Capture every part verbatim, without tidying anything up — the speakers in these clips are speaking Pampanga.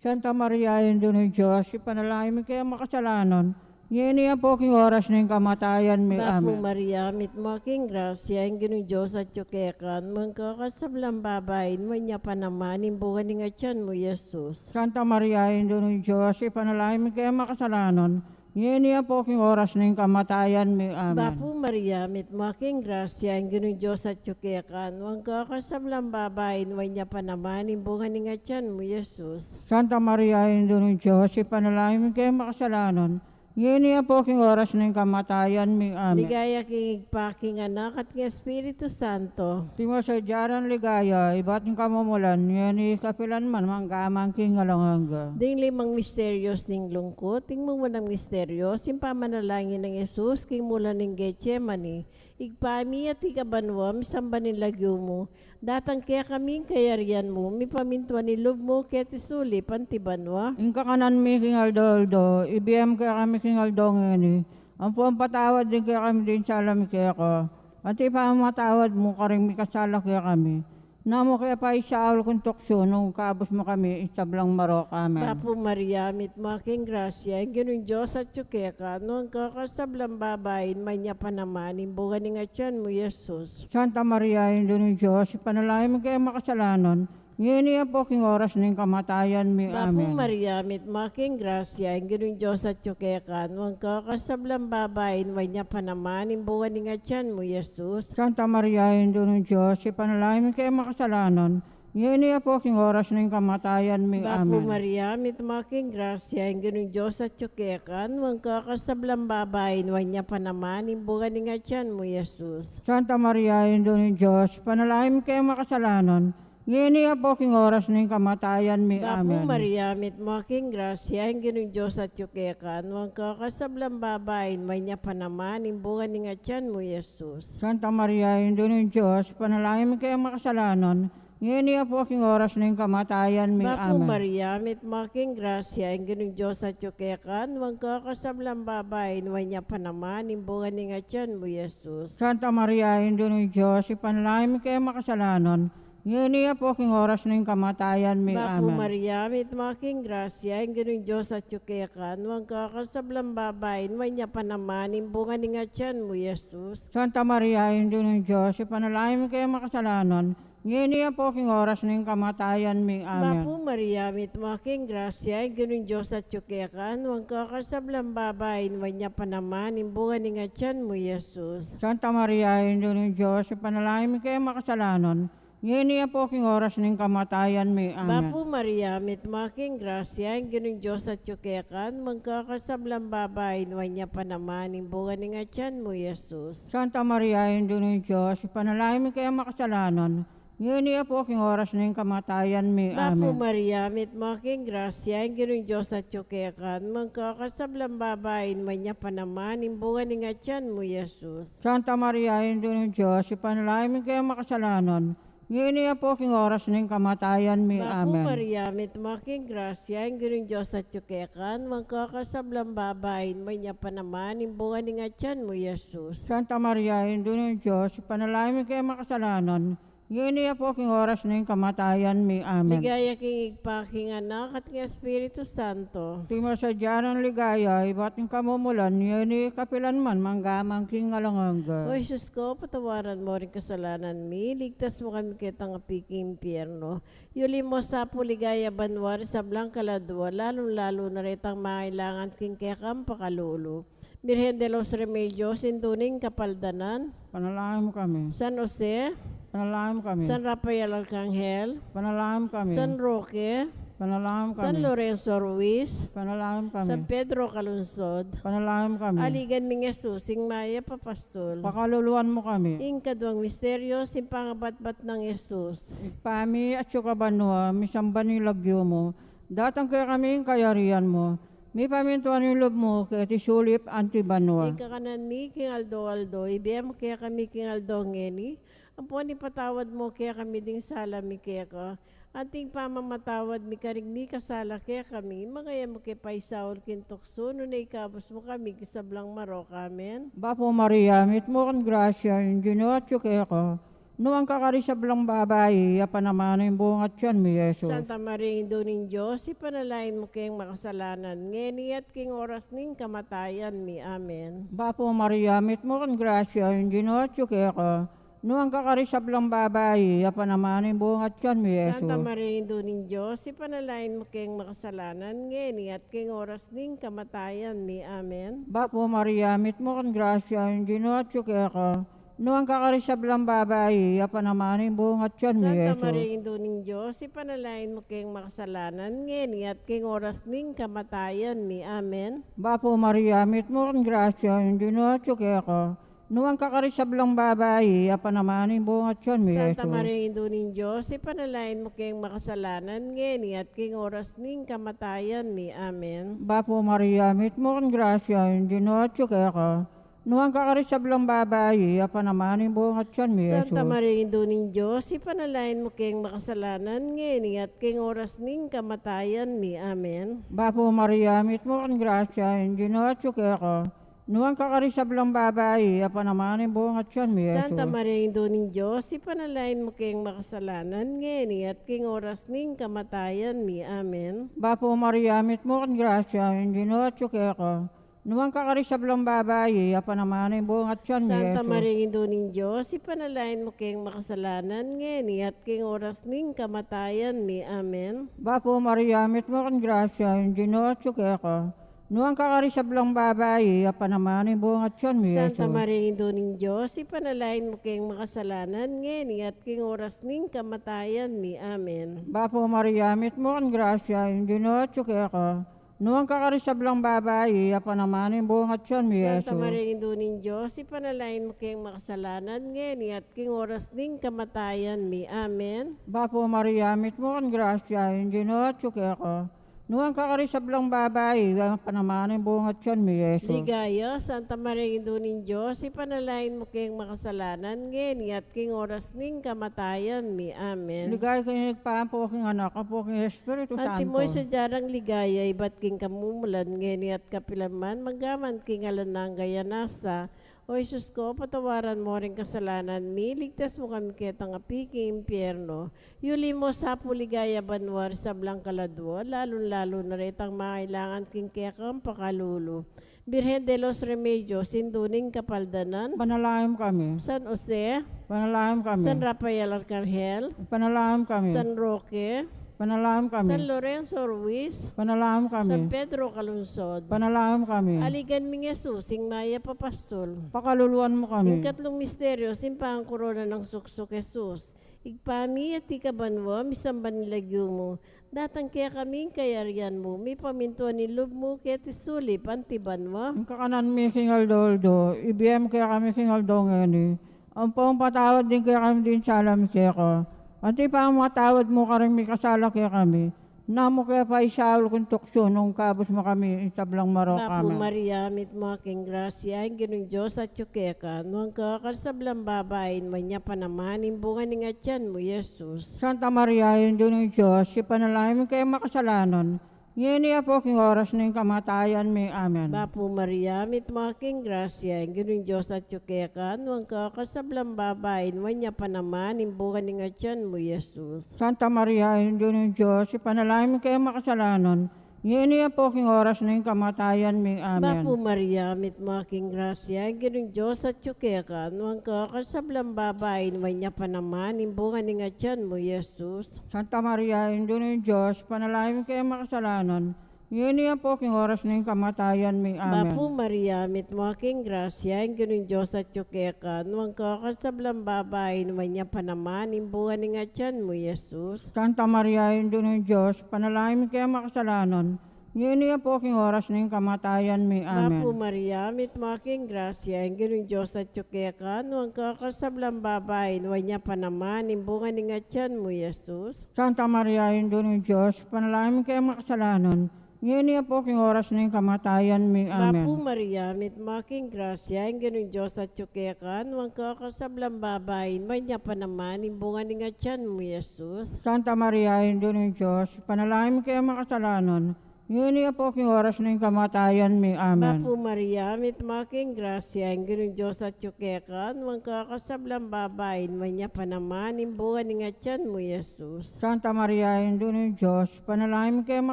Santa Maria, Indu ning Dios, ipanalangin mi keng makasalanan, ngeni ampon king oras ning kamatayan mi. Bapu Amen. Maria, mitmu ka king grasya, ing Ginung Dios atyu keka, nuan ka karing sablang babai, nuan ya pa naman ing bunga ning atyan mu, Jesus. Santa Maria, Indu ning Dios, ipanalangin mi keng makasalanan, ngeni ampon king oras ning kamatayan mi. Amen. Bapu Maria, mitmu ka king grasya, ing Ginung Dios atyu keka, nuan ka karing sablang babai, nuan ya pa naman ing bunga ning atyan mu, Jesus. Santa Maria, Indu ning Dios, ipanalangin mi keng makasalanan, ngeni ampon king oras ning kamatayan mi. Amen. Ligaya king Ibpa, king Anak, at king Espiritu Santo. Antimo sadya rang ligaya, ibat king kamumulan, ngeni, kapilan man, mangga man king alang angga. Ding limang misterios ning lungkut. Ing mumulang misterios, ing pamanalangin nang Jesus king mulan ning Getsemani. Ibpa mi, atiu ka banua, misamban ing lagyu mu, datang kekami ing kayarian mu, mipamintuan ing lub mu keti sulip anti banua. Ing kakanan mi king aldo-aldo, ibie mu kekami king aldo ngeni, ampon patawad mu kekami ding sala mi keka, anti ing pamamatawad mu karing mikasala kekami. E mu ke paisaul king tuksu, nune ikabus mu kami king sablang marok. Amen. Bapu Maria, mitmu ka king grasya, ing Ginung Dios atyu keka, nuan ka karing sablang babai, nuan ya pa naman ing bunga ning atyan mu, Jesus. Santa Maria, Indu ning Dios, ipanalangin mi keng makasalanan, ngeni ampon king oras ning kamatayan mi. Bapu Amen. Maria, mitmu ka king grasya, ing Ginung Dios atyu keka, nuan ka karing sablang babai, nuan ya pa naman ing bunga ning atyan mu, Jesus. Santa Maria, Indu ning Dios, ipanalangin mi keng makasalanan, ngeni ampon king oras ning kamatayan mi. Bapu Amen. Maria, mitmu ka king grasya, ing Ginung Dios atyu keka, nuan ka karing sablang babai, nuan ya pa naman ing bunga ning atyan mu, Jesus. Santa Maria, Indu ning Dios, ipanalangin mi keng makasalanan, ngeni ampon king oras ning kamatayan mi. Bapu Amen. Maria, mitmu ka king grasya, ing Ginung Dios atyu keka, nuan ka karing sablang babai, nuan ya pa naman ing bunga ning atyan mu, Jesus. Santa Maria, Indu ning Dios, ipanalangin mi keng makasalanan, ngeni ampon king oras ning kamatayan mi. Bapu Amen. Maria, mitmu ka king grasya, ing Ginung Dios atyu keka, nuan ka karing sablang babai, nuan ya pa naman ing bunga ning atyan mu, Jesus. Santa Maria, Indu ning Dios, ipanalangin mi keng makasalanan, ngeni ampon king oras ning kamatayan mi. Bapu Amen. Maria, mitmu ka king grasya, ing Ginung Dios atyu keka, nuan ka karing sablang babai, nuan ya pa naman ing bunga ning atyan mu, Jesus. Santa Maria, Indu ning Dios, ipanalangin mi keng makasalanan, ngeni ampon king oras ning kamatayan mi. Amen. Bapu Maria, mitmu ka king grasya, ing Ginung Dios atyu keka, nuan ka karing sablang babai, nuan ya pa naman ing bunga ning atyan mu, Jesus. Santa Maria, Indu ning Dios, ipanalangin mi keng makasalanan, ngeni ampon king oras ning kamatayan mi. Amen. Bapu Maria, mitmu ka king grasya, ing Ginung Dios atyu keka, nuan ka karing sablang babai, nuan ya pa naman ing bunga ning atyan mu, Jesus. Santa Maria, Indu ning Dios, ipanalangin mi keng makasalanan, ngeni ampon king oras ning kamatayan mi. Bapu Amen. Maria, mitmu ka king grasya, ing Ginung Dios atyu keka, nuan ka karing sablang babai, nuan ya pa naman ing bunga ning atyan mu, Jesus. Santa Maria, Indu ning Dios, ipanalangin mi keng makasalanan, ngeni ampon king oras ning kamatayan mi. Bapu Amen. Maria, mitmu ka king grasya, ing Ginung Dios atyu keka, nuan ka karing sablang babai, nuan ya pa naman ing bunga ning atyan mu, Jesus. Santa Maria, Indu ning Dios, ipanalangin mi keng makasalanan, ngeni ampon king oras ning kamatayan mi. Amen. Ligaya king Ibpa, king Anak, at king Espiritu Santo. Antimo sadya rang ligaya, ibat king kamumulan, ngeni, kapilan man, mangga man king alang angga. O Jesus ko, patawaran mo ring kasalanan mi, ligtas mu kami ketang api king impyerno. Yuli mo sa pu king ligaya banua ring sablang kaladua, lalung-lalu na retang mangailangan king kekang pakalulu. Virgen de los Remedios, Indu ning Kapaldanan. Panalangin mu kami. San Jose. Panalangin mu kami. San Rafael Arcangel. Panalangin mu kami. San Roque. Panalangin mu kami. San Lorenzo Ruiz. Panalangin mu kami. San Pedro Calungsod. Panalangin mu kami. Aligan ming Jesus, ing mayap a pastul. Pakaluluan mu kami. Ing kaduang misteryo, ing pangabatbat nang Jesus. Ibpa mi, atsu ka banua, misamban ya ing lagyu mu. Datang kekami ing kayarian mu. Mipamintuan ing lub mu keti sulip anti banua. Ing kakanan mi king aldo-aldo, ibie mu kekami king aldo ngeni, ampon ipatawad mu kekami ding sala mi keka, anti ing pamamatawad mi karing mikasala kekami, manga e mu ke paisaul king tuksu, nune ikabus mu kami king sablang marok. Amen. Bapu Maria, mitmu ka king grasya, ing Ginu atyu keka, Nuan ka karing sablang babai, iya pa naman ing bunga ning tiyan mu, i Jesus. Santa Maria, Indu ning Dios, ipanalangin mu keng makasalanan, ngeni at king oras ning kamatayan mi. Amen. Bapu Maria, mitmu ka king grasya, ing Ginu atyu keka. Nuan ka karing sablang babai, iya pa naman ing bunga ning tiyan mu, i Jesus. Santa Maria, Indu ning Dios, ipanalangin mu keng makasalanan, ngeni at king oras ning kamatayan mi. Amen. Bapu Maria, mitmu ka king grasya, ing Ginu atyu keka. Nuan ka karing sablang babai, iya pa naman ing bunga ning tiyan mu, i Jesus. Santa Maria, Indu ning Dios, ipanalangin mu keng makasalanan, ngeni at king oras ning kamatayan mi. Amen. Bapu Maria, mitmu ka king grasya, ing Ginu atyu keka. Nuan ka karing sablang babai, iya pa naman ing bunga ning tiyan mu, i Jesus. Santa Maria, Indu ning Dios, ipanalangin mu keng makasalanan, ngeni at king oras ning kamatayan mi. Amen. Bapu Maria, mitmu ka king grasya, ing Ginu atyu keka. Nuan ka karing sablang babai, iya pa naman ing bunga ning tiyan mu, i Jesus. Santa Maria, Indu ning Dios, ipanalangin mu keng makasalanan, ngeni at king oras ning kamatayan mi. Amen. Bapu Maria, mitmu ka king grasya, ing Ginu atyu keka. Nuan ka karing sablang babai, iya pa naman ing bunga ning tiyan mu, i Jesus. Santa Maria, Indu ning Dios, ipanalangin mu keng makasalanan, ngeni at king oras ning kamatayan mi. Amen. Bapu Maria, mitmu ka king grasya, ing Ginu atyu keka. Nuan ka karing sablang babai, iya pa naman ing bunga ning tiyan mu, i Jesus. Santa Maria, Indu ning Dios, ipanalangin mu keng makasalanan, ngeni at king oras ning kamatayan mi. Amen. Bapu Maria, mitmu ka king grasya, ing Ginu atyu keka. Nuan ka karing sablang babai, iya pa naman ing bunga ning tiyan mu, i Jesus. Santa Maria, Indu ning Dios, ipanalangin mu keng makasalanan, ngeni at king oras ning kamatayan mi. Amen. Bapu Maria, mitmu ka king grasya, ing Ginu atyu keka. Nuan ka karing sablang babai, iya pa naman ing bunga ning tiyan mu, i Jesus. Santa Maria, Indu ning Dios, ipanalangin mu keng makasalanan, ngeni at king oras ning kamatayan mi. Amen. Bapu Maria, mitmu ka king grasya, ing Ginu atyu keka. Nuan ka karing sablang babai, iya pa naman ing bunga ning tiyan mu, i Jesus. Ligaya, Santa Maria, Indu ning Dios, ipanalangin mu keng makasalanan, ngeni at king oras ning kamatayan mi. Amen. Ligaya king Ibpa, ampo king Anak, ampo king Espiritu Santo. Antimo ing sadya nang ligaya, ibat king kamumulan, ngeni at kapilan man, manggaman king alang angga. Nasa, O Jesus ko, patawaran mu ring kasalanan mi, ligtas mu kami ketang api king impyerno. Yuli mu sa pu king ligaya banua ring sablang kaladua, lalung-lalu na retang mangailangan king kekang pakalulu. Birhen de los Remedios, Indu ning Kapaldanan. Ipanalangin mu kami. San Jose. Ipanalangin mu kami. San Rafael Arcangel. Ipanalangin mu kami. San Roque. Ipanalangin mu kami. San Lorenzo Ruiz. Ipanalangin mu kami. San Pedro Calungsod. Ipanalangin mu kami. Aligan ming Jesus, ing mayap a pastul. Pakaluluan mu kami. Ing katlung misteryo, ing pangkorona nang suksuk Jesus. Ibpa mi, atiu ka banua, misamban ing lagyu mu. Datang kekami ing kayarian mu, mipamintuan ing lub mu, keti sulip anti banua. Ing kakanan mi king aldo-aldo, ibie mu kekami king aldo ngeni. Ampong patawad mu kekami ding sala mi keka, anti pamamatawad mi karing mikasala kekami. E mu ke paisaul king tuksu, nune ikabus mu kami king sablang marok. Bapu Maria, mitmu ka king grasya, ing Ginung Dios atyu keka, nuan ka karing sablang babai, nuan ya pa naman ing bunga ning atian mu, Jesus. Santa Maria, Indu ning Dios, ipanalangin mu keng makasalanan, ngeni ampo king oras ning kamatayan mi. Amen. Bapu Maria, mitmu ka king grasya, ing Ginung Dios atyu keka, nuan ka karing sablang babai, nuan ya pa naman ing bunga ning atian mu, Jesus. Santa Maria, Indu ning Dios, ipanalangin mu keng makasalanan, ngeni ampo king oras ning kamatayan mi. Amen. Bapu Maria, mitmu ka king grasya, ing Ginung Dios atyu keka, nuan ka karing sablang babai, nuan ya pa naman ing bunga ning atian mu, Jesus. Santa Maria, Indu ning Dios, ipanalangin mu keng makasalanan, ngeni ampo king oras ning kamatayan mi. Amen. Bapu Maria, mitmu ka king grasya, ing Ginung Dios atyu keka, nuan ka karing sablang babai, nuan ya pa naman ing bunga ning atian mu, Jesus. Santa Maria, Indu ning Dios, ipanalangin mu keng makasalanan, ngeni ampo king oras ning kamatayan mi. Amen. Bapu Maria, mitmu ka king grasya, ing Ginung Dios atyu keka, nuan ka karing sablang babai, nuan ya pa naman ing bunga ning atian mu, Jesus. Santa Maria, Indu ning Dios, ipanalangin mu keng makasalanan, ngeni ampo king oras ning kamatayan mi. Amen. Bapu Maria, mitmu ka king grasya, ing Ginung Dios atyu keka, nuan ka karing sablang babai, nuan ya pa naman ing bunga ning atian mu, Jesus. Santa Maria, Indu ning Dios, ipanalangin mu keng makasalanan, Ngeni at king oras ning kamatayan mi. Amen. Bapu Maria, mitmu ka king grasya, ing Ginung Dios atyu keka, nuan ka karing sablang babai, nuan ya pa naman ing bunga ning atyan mu, Jesus. Santa Maria, Indu ning Dios, ipanalangin mu kaming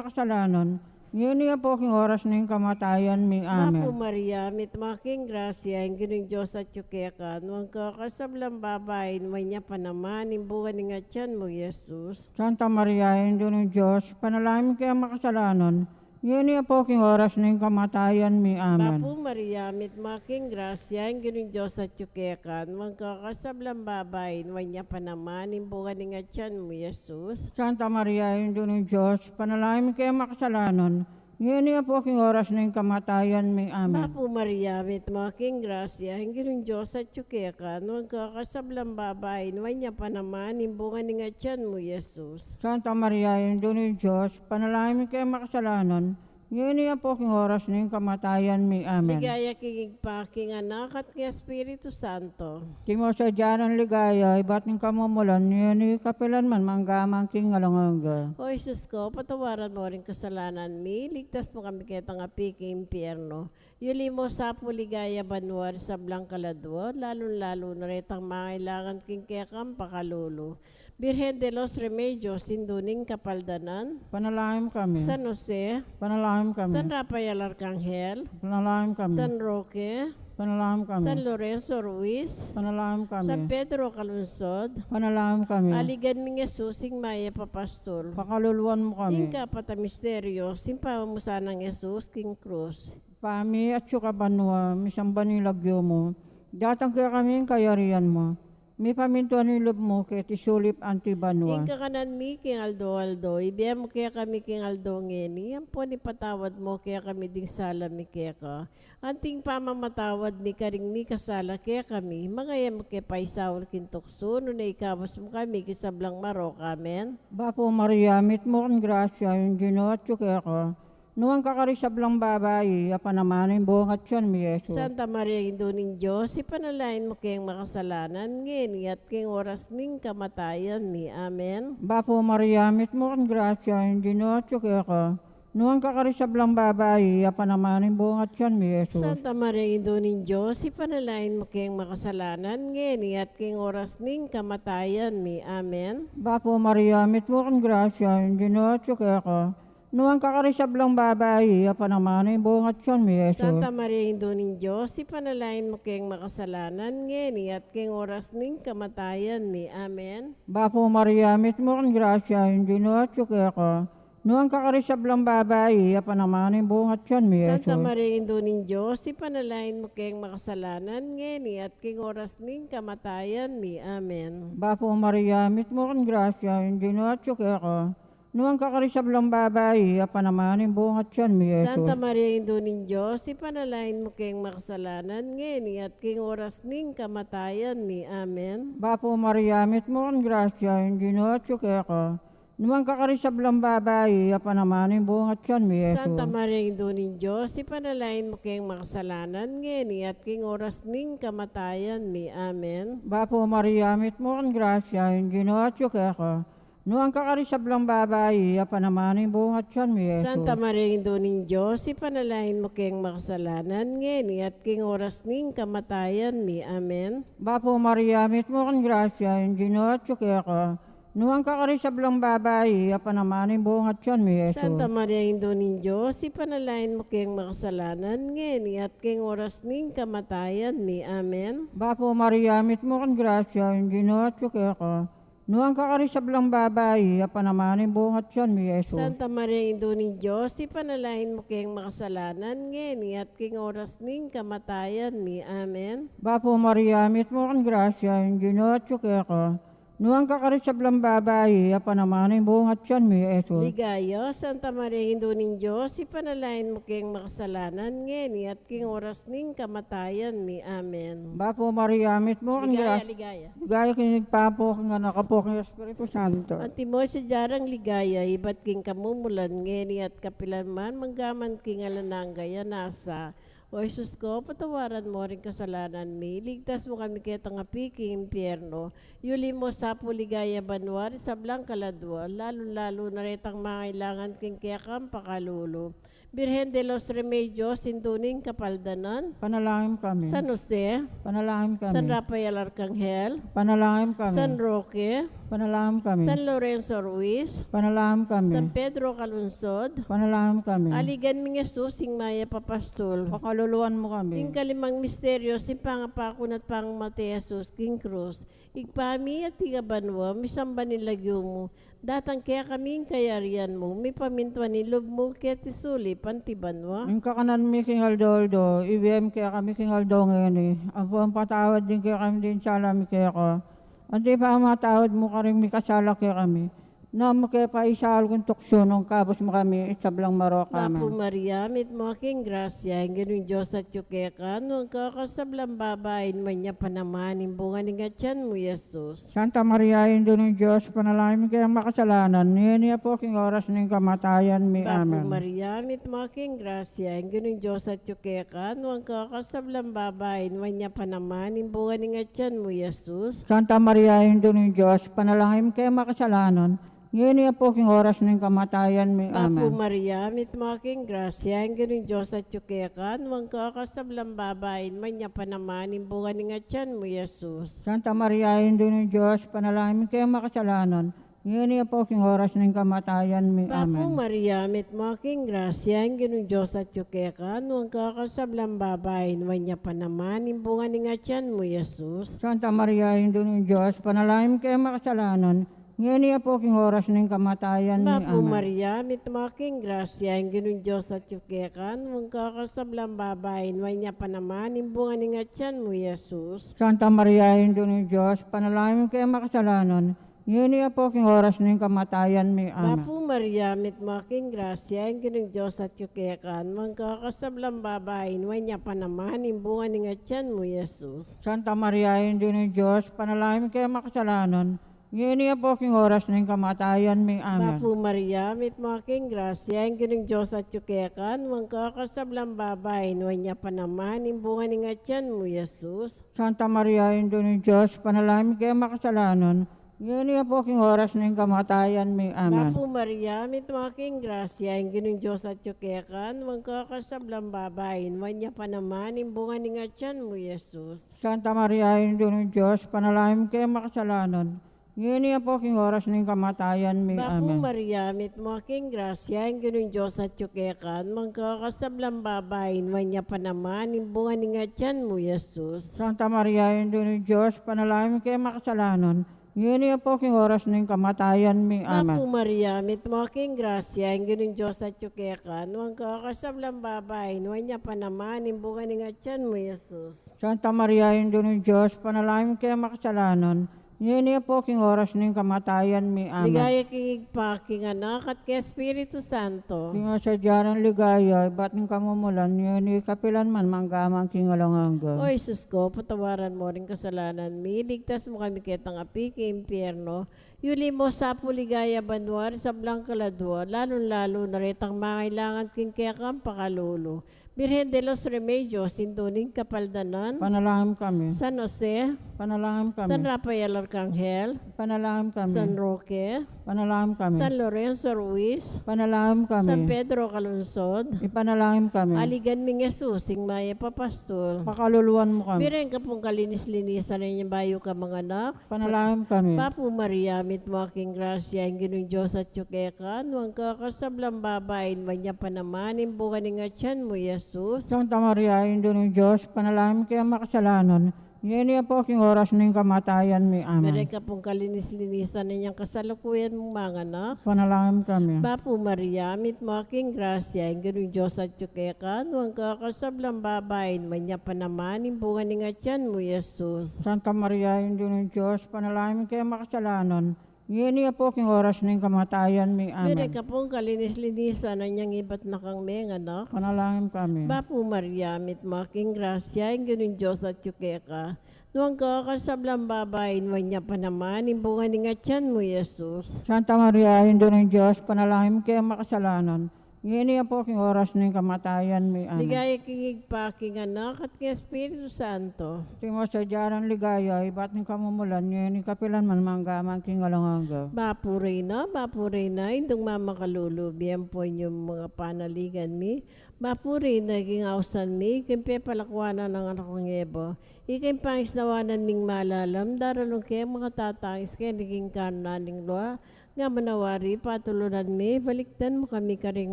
makasalanan, ngeni at king oras ning kamatayan mi. Amen. Bapu Maria, mitmu ka king grasya, ing Ginung Dios atyu keka, nuan ka karing sablang babai, nuan ya pa naman ing bunga ning atyan mu, Jesus. Santa Maria, Indu ning Dios, ipanalangin mu kaming makasalanan, ngeni at king oras ning kamatayan mi. Amen. Bapu Maria, mitmu ka king grasya, ing Ginung Dios atyu keka, nuan ka karing sablang babai, nuan ya pa naman ing bunga ning atyan mu, Jesus. Santa Maria, Indu ning Dios, ipanalangin mu kaming makasalanan, ngeni at king oras ning kamatayan mi. Amen. Bapu Maria, mitmu ka king grasya, ing Ginung Dios atyu keka, nuan ka karing sablang babai, nuan ya pa naman ing bunga ning atyan mu, Jesus. Santa Maria, Indu ning Dios, ipanalangin mu kaming makasalanan, ngeni at king oras ning kamatayan mi. Amen. Ligaya king Ibpa, king Anak, at king Espiritu Santo. Antimo ing sadya nang ligaya ibat king kamumulan, ngeni, kapilan man, mangga man king alang angga. O Jesus ko, patawaran mu ring kasalanan mi, iligtas mu kami ketang api king impyerno. Yuli mu sa pu king ligaya banua ring sablang kaladua, lalung-lalu na retang mangailangan king kekang pakalulu. Birhen de los Remedios, Indu ning Kapaldanan. Ipanalangin mu kami. San Jose. Ipanalangin mu kami. San Rafael Arcangel. Ipanalangin mu kami. San Roque. Ipanalangin mu kami. San Lorenzo Ruiz. Ipanalangin mu kami. San Pedro Calungsod. Ipanalangin mu kami. Aligan ming Jesus, ing mayap a pastul. Pakaluluan mu kami. Ing kapat a misteryo, ing pamamusan nang Jesus king krus. Ibpa mi, atsu ka banua, misamban ya ing lagyu mu. Datang kekami ing kayarian mu. Mipamintuan ing lub mu keti sulip anti banua. Ing kakanan mi king aldo-aldo, ibie mu kekami king aldo ngeni, ampon ipatawad mu kekami ding sala mi keka, anti ing pamamatawad mi karing mikasala kekami. Manga e mu ke paisaul king tuksu, nune ikabus mu kami king sablang marok. Amen. Bapu Maria, mitmu ka king grasya, ing Ginu atyu keka. Nuan ka karing sablang babai, at nuan ya pa naman ing bunga ning atyan mu, i Jesus. Santa Maria, Indu ning Dios, ipanalangin mu keng makasalanan, ngeni at king oras ning kamatayan mi. Amen. Bapu Maria, mitmu ka king grasya, ing Ginu atyu keka. Nuan ka karing sablang babai, at nuan ya pa naman ing bunga ning atyan mu, i Jesus. Santa Maria, Indu ning Dios, ipanalangin mu keng makasalanan, ngeni at king oras ning kamatayan mi. Amen. Bapu Maria, mitmu ka king grasya, ing Ginu atyu keka. Nuan ka karing sablang babai, at nuan ya pa naman ing bunga ning atyan mu, i Jesus. Santa Maria, Indu ning Dios, ipanalangin mu keng makasalanan, ngeni at king oras ning kamatayan mi. Amen. Bapu Maria, mitmu ka king grasya, ing Ginu atyu keka. Nuan ka karing sablang babai, at nuan ya pa naman ing bunga ning atyan mu, i Jesus. Santa Maria, Indu ning Dios, ipanalangin mu keng makasalanan, ngeni at king oras ning kamatayan mi. Amen. Bapu Maria, mitmu ka king grasya, ing Ginu atyu keka. Nuan ka karing sablang babai, at nuan ya pa naman ing bunga ning atyan mu, i Jesus. Santa Maria, Indu ning Dios, ipanalangin mu keng makasalanan, ngeni at king oras ning kamatayan mi. Amen. Bapu Maria, mitmu ka king grasya, ing Ginu atyu keka. Nuan ka karing sablang babai, at nuan ya pa naman ing bunga ning atyan mu, i Jesus. Santa Maria, Indu ning Dios, ipanalangin mu keng makasalanan, ngeni at king oras ning kamatayan mi. Amen. Bapu Maria, mitmu ka king grasya, ing Ginu atyu keka. Nuan ka karing sablang babai, at nuan ya pa naman ing bunga ning atyan mu, i Jesus. Santa Maria, Indu ning Dios, ipanalangin mu keng makasalanan, ngeni at king oras ning kamatayan mi. Amen. Bapu Maria, mitmu ka king grasya, ing Ginu atyu keka. Nuan ka karing sablang babai, at nuan ya pa naman ing bunga ning atyan mu, i Jesus. Santa Maria, Indu ning Dios, ipanalangin mu keng makasalanan, ngeni at king oras ning kamatayan mi. Amen. Bapu Maria, mitmu ka king grasya, ing Ginu atyu keka. Nuan ka karing sablang babai, at nuan ya pa naman ing bunga ning atyan mu, i Jesus. Santa Maria, Indu ning Dios, ipanalangin mu keng makasalanan, ngeni at king oras ning kamatayan mi. Amen. Bapu Maria, mitmu ka king grasya, ing Ginu atyu keka. Nuan ka karing sablang babai, at nuan ya pa naman ing bunga ning atyan mu, i Jesus. Ligaya, Santa Maria, Indu ning Dios, ipanalangin mu keng makasalanan, ngeni at king oras ning kamatayan mi. Amen. Bapu Maria, mitmu ka king grasya. Ligaya, ligaya. Ligaya king Ibpa, king Anak, king Espiritu Santo. Antimo ing sadya nang ligaya ibat king kamumulan, ngeni at kapilan man, mangga man king alang angga. Amen. O Jesus ko, patawaran mo ring kasalanan mi, iligtas mo kami ketang api king impyerno, yuli mo sa pu king ligaya banua ring sablang kaladua, lalung-lalu na retang mangailangan king kekang pakalulu. Birhen de los Remedios, Indu ning Kapaldanan. Panalangin kami. San Jose. Panalangin kami. San Rafael Arcangel. Panalangin kami. San Roque. Panalangin kami. San Lorenzo Ruiz. Panalangin kami. San Pedro Calungsod. Panalangin kami. Aligan ming Jesus, ing mayap a pastul. Pakaluluan mu kami. Ing kalimang misteryo, ing pangapaku na at pangmatay Jesus king krus. Ibpa mi, atiu ka banua, misamban ing lagyu mu. Datang kekami ing kayarian mu, mipamintuan ing lub mu keti sulip anti banua. Ing kakanan mi king aldo-aldo, ibie mu kekami king aldo ngeni. Ampon patawad mu kekami ding sala mi keka, anti pamamatawad mu karing mikasala kekami. E mu ke paisaul king tuksu, nune ikabus mu kami king sablang marok. Amen. Bapu Maria, mitmu ka king grasya, ing Ginung Dios atyu keka, nuan ka karing sablang babai, nuan ya pa naman ing bunga ning atyan mu, Jesus. Santa Maria, Indu ning Dios, ipanalangin mu kaming makasalanan, ngeni at king oras ning kamatayan mi. Bapu Amen. Maria, mitmu ka king grasya, ing Ginung Dios atyu keka, nuan ka karing sablang babai, nuan ya pa naman ing bunga ning atyan mu, Jesus. Santa Maria, Indu ning Dios, ipanalangin mu kaming makasalanan, ngeni at king oras ning kamatayan mi. Bapu Amen. Maria, mitmu ka king grasya, ing Ginung Dios atyu keka, nuan ka karing sablang babai, nuan ya pa naman ing bunga ning atyan mu, Jesus. Santa Maria, Indu ning Dios, ipanalangin mu kaming makasalanan, ngeni at king oras ning kamatayan mi. Bapu Amen. Maria, mitmu ka king grasya, ing Ginung Dios atyu keka, nuan ka karing sablang babai, nuan ya pa naman ing bunga ning atyan mu, Jesus. Santa Maria, Indu ning Dios, ipanalangin mu kaming makasalanan, ngeni at king oras ning kamatayan mi. Bapu Amen. Maria, mitmu ka king grasya, ing Ginung Dios atyu keka, nuan ka karing sablang babai, nuan ya pa naman ing bunga ning atyan mu, Jesus. Santa Maria, Indu ning Dios, ipanalangin mu kaming makasalanan, ngeni at king oras ning kamatayan mi. Amen. Bapu Maria, mitmu ka king grasya, ing Ginung Dios atyu keka, nuan ka karing sablang babai, nuan ya pa naman ing bunga ning atyan mu, Jesus. Santa Maria, Indu ning Dios, ipanalangin mu kaming makasalanan, ngeni at king oras ning kamatayan mi. Amen. Bapu Maria, mitmu ka king grasya, ing Ginung Dios atyu keka, nuan ka karing sablang babai, nuan ya pa naman ing bunga ning atyan mu, Jesus. Santa Maria, Indu ning Dios, ipanalangin mu kaming makasalanan, ngeni at king oras ning kamatayan mi. Amen. Bapu Maria, mitmu ka king grasya, ing Ginung Dios atyu keka, nuan ka karing sablang babai, nuan ya pa naman ing bunga ning atyan mu, Jesus. Santa Maria, Indu ning Dios, ipanalangin mu kaming makasalanan, ngeni at king oras ning kamatayan mi. Bapu Amen. Maria, mitmu ka king grasya, ing Ginung Dios atyu keka, nuan ka karing sablang babai, nuan ya pa naman ing bunga ning atyan mu, Jesus. Santa Maria, Indu ning Dios, ipanalangin mu kaming makasalanan, ngeni at king oras ning kamatayan mi. Amen. Bapu Maria, mitmu ka king grasya, ing Ginung Dios atyu keka, nuan ka karing sablang babai, nuan ya pa naman ing bunga ning atyan mu, Jesus. Santa Maria, Indu ning Dios, ipanalangin mu kaming makasalanan, ngeni at king oras ning kamatayan mi. Amen. Ligaya king Ibpa, king Anak, at king Espiritu Santo. King sadyang ligaya, ibat ning kamumulan, ngeni, kapilan man, mangga man king alang angga. O Jesus ko, patawaran mo ring kasalanan mi, iligtas mu kami ketang api king impyerno, yuli mu sa pu king ligaya banua ring sablang kaladua, lalung-lalu na retang mangailangan king kekang pakalulu. Birhen de los Remedios, Indu ning Kapaldanan. Ipanalangin mu kami. San Jose. Ipanalangin mu kami. San Rafael Arcangel. Ipanalangin mu kami. San Roque. Ipanalangin mu kami. San Lorenzo Ruiz. Ipanalangin mu kami. San Pedro Calungsod. Ipanalangin mu kami. Aligan ming Jesus, ing mayap a pastul. Pakaluluan mu kami. Birhen ka pung kalinis-linisan inyang bayu ka manganak. Ipanalangin mu kami. Bapu Maria, mitmu ka king grasya, ing Ginung Dios atyu keka, nuan ka karing sablang babai, nuan ya pa naman ing bunga ning atyan mu, Jesus. Santa Maria, Indu ning Dios, ipanalangin mu kaming makasalanan, ngeni at king oras ning kamatayan mi. Amen. Birhen ka pung kalinis-linisan inyang kasalukuyan mung manganak. Ipanalangin mu kami. Bapu Maria, mitmu ka king grasya, ing Ginung Dios atyu keka, nuan ka karing sablang babai, nuan ya pa naman ing bunga ning atyan mu, Jesus. Santa Maria, Indu ning Dios, ipanalangin mu kaming makasalanan, ngeni at king oras ning kamatayan mi. Amen. Birhen ka pung kalinis-linisan inyang ibat na kang menganak. Ipanalangin mu kami. Bapu Maria, mitmu ka king grasya, ing Ginung Dios atyu keka, nuan ka karing sablang babai, nuan ya pa naman ing bunga ning atyan mu, Jesus. Santa Maria, Indu ning Dios, ipanalangin mu kaming makasalanan, Ngeni ampo king oras ning kamatayan mi. Amen. Ligaya king Ibpa, king Anak, at king Espiritu Santo. Antimo sadya rang ligaya, ibat ning kamumulan, ngeni kapilan man, mangga man king alang angga. Bapu Reyna, Bapu Reyna, Indung mamakalulu, bie ampo inyang mga panaligan mi. Bapu Reyna, king ausan mi, king pepalakuanan nang anak ming Eva. Ika ing pangisnawanan ming malalam, daralan ke makatatangis keni king kanan ning lua, nga manawari patulunan mi, balikdan mu kami karing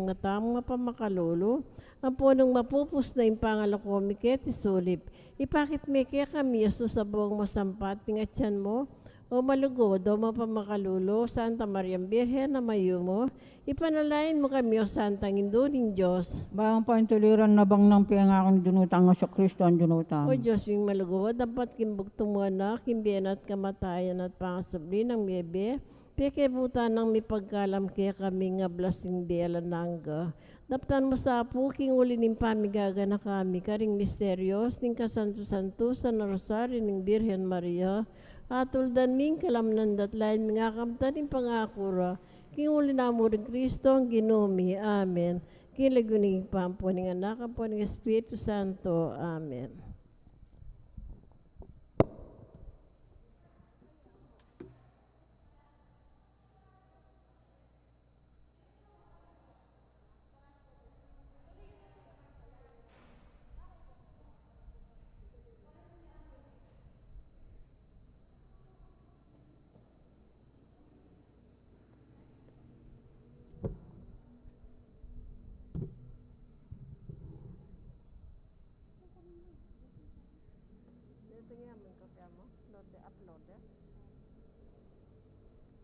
mata mung mapamakalulu, ampo nung mapupus na ing pangalako mi keti sulip, ipakit me kekami i Jesus a bungang masampat ning atian mu, o malugud, o mapamakalulu, Santa Mariang Birhen a mayumu, ipanalangin mu kami, o Santang Indu ning Dios. Bang paintuliran na bang nang pengakun dinu tang Jesucristo a Ginu tamu. O Dios ming malugud, ampat king bugtung mung Anak, king bie na at kamatayan at pangasubli nang mebie, pekebutan nang mipagkalam kekami ing ablas ning bie alang angga. Daptan mu sa pu king uli ning pamigaganaka mi karing misterios ning kasantu-santusan a Rosario ning Birhen Maria, atuldan mi ing kalamnan da at lain ming akamtan ing pangaku ra, king uli na mu ring Cristong Ginu mi. Amen. King lagyu ning Ibpa, ampo ning Anak, ampo ning Espiritu Santo. Amen. Dito nga, may kopya mo? Load, upload, eh.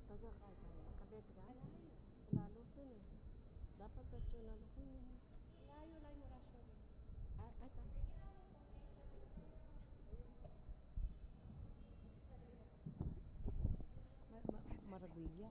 Taga kaya, nakabit ka? Lalo din, eh. Dapat personal ko yun, eh. Ay, ay, ta-, ma-, ma-, maragulya.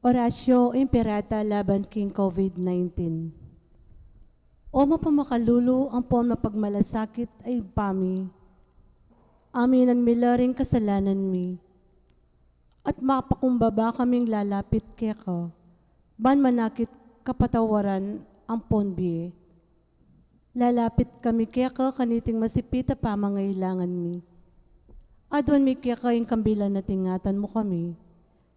Oratio Imperata laban king COVID nineteen. O mapamakalulu ampon mapagmalasakit a Ibpa mi, aminan mi la ring kasalanan mi, at mapakumbaba kaming lalapit keka, ban manakit kapatawaran ampon bie. Lalapit kami keka kaniting masipit a pamangailangan mi. Aduan mi keka ing kambilan at ingatan mu kami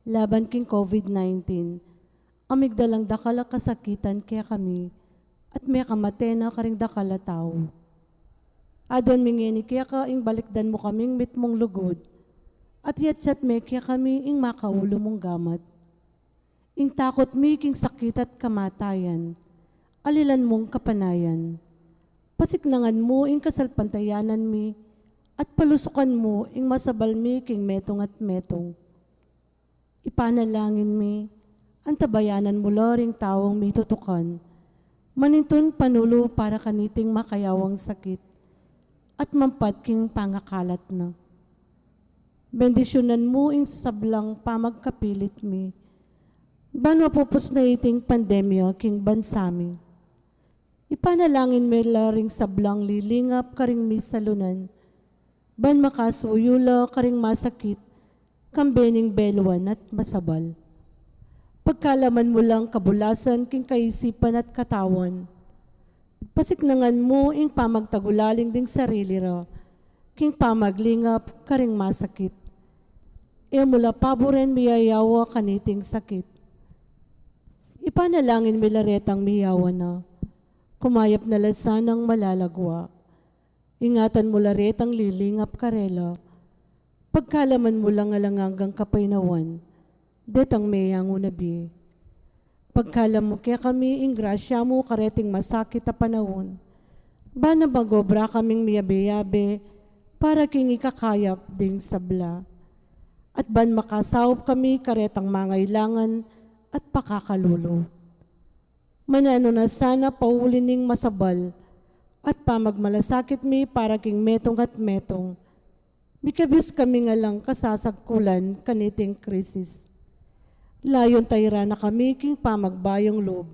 laban king COVID nineteen, a migdalang dakal a kasakitan kekami, at mekamate na karing dakal a tau. Aduan mi ngeni keka ing balikdan mu kaming mitmung lugud, at yatsat me kekami ing makaulu mung gamat. Ing takut mi king sakit at kamatayan, alilan mung kapanayan. Pasiknangan mu ing kasalpantayanan mi, at palusukan mu ing masabal mi king metung at metung. Ipanalangin mi, antabayanan mu la ring taung mitutukan, manintun panulu para kaniting makayawang sakit, at mampat king pangakalat na. Bendisyunan mu ing sablang pamagkapilit mi, ban mapupus na iting pandemya king bansa mi. Ipanalangin mi la ring sablang lilingap karing misalunan, ban makasuyu la karing masakit, kambe ning beluan at masabal. Pagkalaman mu lang kabulasan king kaisipan at katawan. Pasiknangan mu ing pamagtagulaling ding sarili ra king pamaglingap karing masakit. E mu la paburen miyayawa kaniting sakit. Ipanalangin mi la retang miyawa na, kumayap na la sanang malalagua. Ingatan mu la retang lilingap karela. Pagkalaman mu lang alang anggang kapaynawan detang meyangu na bie. Pagkalam mu kekami ing grasya mu kareting masakit a panaun, Ban magobra kaming miyabe-yabe para king ikakayap ding sabla. At ban makasaup kami karetang mangailangan at pakakalulu. Mananu na sana pauli ning masabal at pamagmalasakit mi para king metung at metung. Mikabus kami ngan lang kasasagkulan kaniting krisis. Layun tairan na kami king pamagbayung lub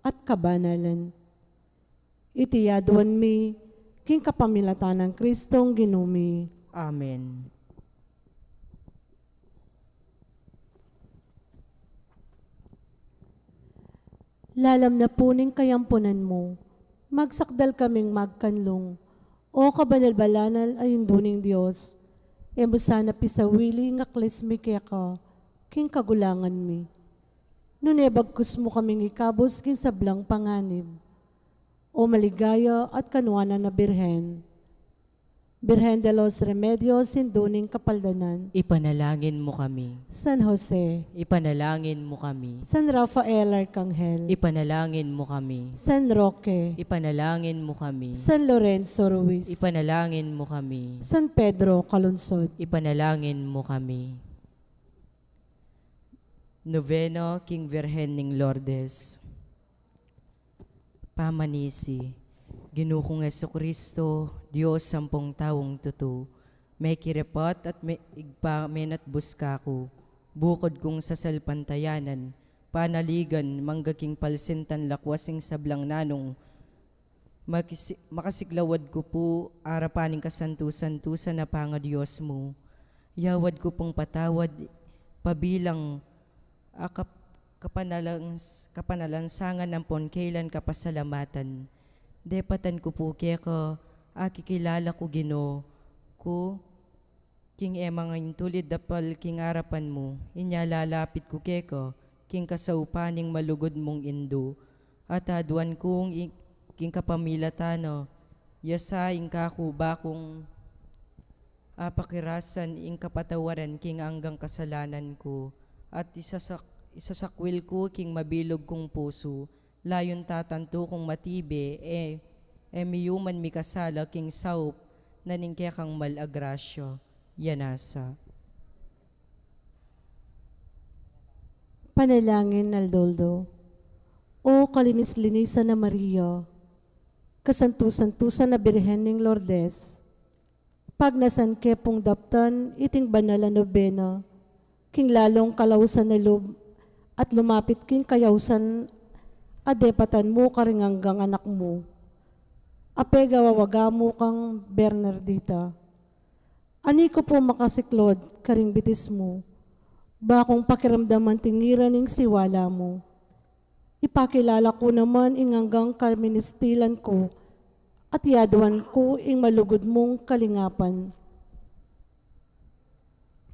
at kabanalan. Iti aduan mi, king kapamilatan nang Kristong Ginu mi. Amen. Lalam na pu ning kayampunan mu, magsakdal kaming magkanlung, O kabanal-banalan a Indu ning Dios, e mu sana pisawili ing aklis mi keka, king kagulangan mi. Nune bagkus mu kaming ikabus king sablang panganib. O maligaya at kanuanan a Birhen. Birhen de los Remedios, Indu ning Kapaldanan. Ipanalangin mu kami. San Jose. Ipanalangin mu kami. San Rafael Arkanghel. Ipanalangin mu kami. San Roque. Ipanalangin mu kami. San Lorenzo Ruiz. Ipanalangin mu kami. San Pedro Calungsod. Ipanalangin mu kami. Novena king Virgen ning Lourdes. Pamanisi. Ginu kung Jesucristo, Dios ampong taung tutu, mekirepot at me-, igpamenatbus kaku, bukod kung sasalpantayanan, panaligan, mangga king palsintan lakwas ing sablang nanung makisi-, makasiklawad ku pu arapan ning kasantu-santusan a pangadios mu. Yawad ku pung patawad, pabilang a kap-, kapanalangs-, kapanalansangan ampon kailan kapasalamatan. Depatan ku pu keka, akikilala ku Ginu ku, king e mangintulid dapal king arapan mu, inya lalapit ku keka, king kasaupan ning malugud mung Indu, at aduan kung i-, king kapamilatan na, ya sa ing kaku bakung apakirasan ing kapatawaran king anggang kasalanan ku, at isasak-, isasakwil ku king mabilug kung pusu, layun tatantu kung matibe, e, e miyuman mikasala king saup na ning kekang mal a grasya. Yanasa. Panalangin aldo-aldo. O kalinis-linisan a Maria, kasantu-santusan a Birhen ning Lourdes, pagnasan ke pung daptan iting banal a nobena, king lalung kalausan a lub, at lumapit king kayausan a depatan mu karing anggang anak mu. A pegawawaga mu kang Bernardita. Ani ku pu makasiklod karing bitis mu, bakung pakiramdaman tingiran ing siwala mu. Ipakilala ku naman ing anggang kaministilan ku, at yaduan ku ing malugud mung kalingapan.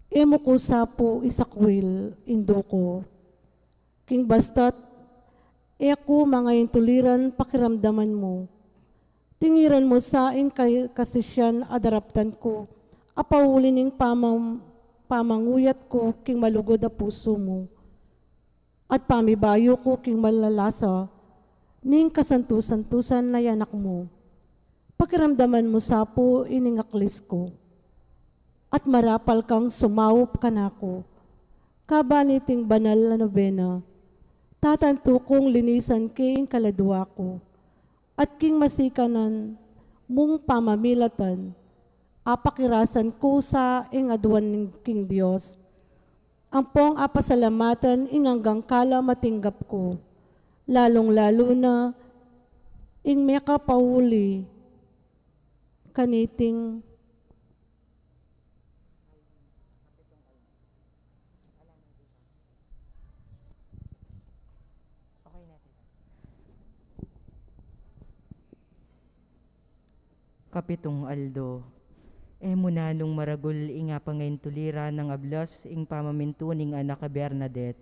E mu ku sa pu isakwil, Indu ku. King basta't e ku mangaintuliran pakiramdaman mu. Tingiran mu sa ing kay-, kasisian a daraptan ku, a pauli ning pamam-, pamanguyat ku king malugud a pusu mu. At pamibayu ku king malalasa ning kasantu-santusan a Anak mu. Pakiramdaman mu sa pu ining aklis ku. At marapal kang sumaup kanaku. Kaban iting banal a nobena, tatantu kung linisan ke ing kaladua ku. At king masikanan mung pamamilatan, apakirasan ku sa ing aduan ning king Dios. Ampong apasalamatan ing anggang kalam a tinggap ku, lalung-lalu na ing mekapauli kaniting Kapitung aldo. E mu nanung maragul ing apangaintuliran nang ablas ing pamamintu ning anak a Bernadette.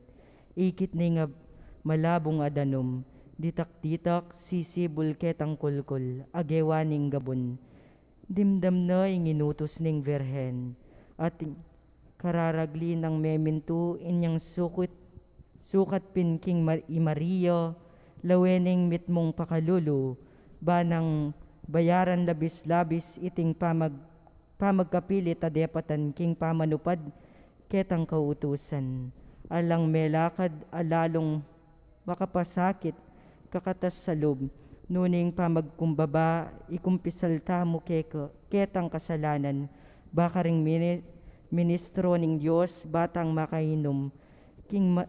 Ikit ne ing ab-, malabung a danum, ditak-ditak, sisibul ketang kulkul, a gewa ning gabun. Dimdam na ing inutus ning Virgen, at ing kararagli nang memintu inyang sukut-, sukat pin king Mar-, i Maria, lawen ing mitmung pakalulu, ba nang bayaran labis-labis iting pamag-, pamagkapilit a depatan king pamanupad ketang kautusan. Alang melakad a lalung makapasakit kakatas sa lub, nune ing pamagkumbaba, ikumpisal tamu keka, ketang kasalanan, ba karing mini-, ministro ning Dios, ba tang makainum king ma-,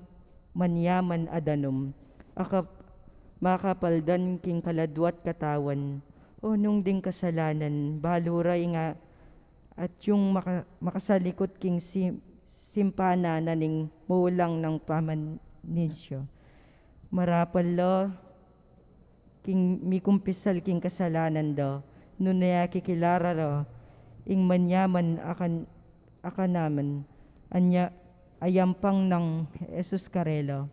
manyaman a danum, a kap-, makapaldan king kaladwa't katawan. O nung ding kasalanan, balu ra ing a-, atiu maka-, makasalikut king sim-, simpanan na ning mulang nang pamaninsya. Marapal la king mikumpisal king kasalanan da, nune akikilala ra ing manyaman a kan-, a kanaman, anya, a yampang nang Jesus karela.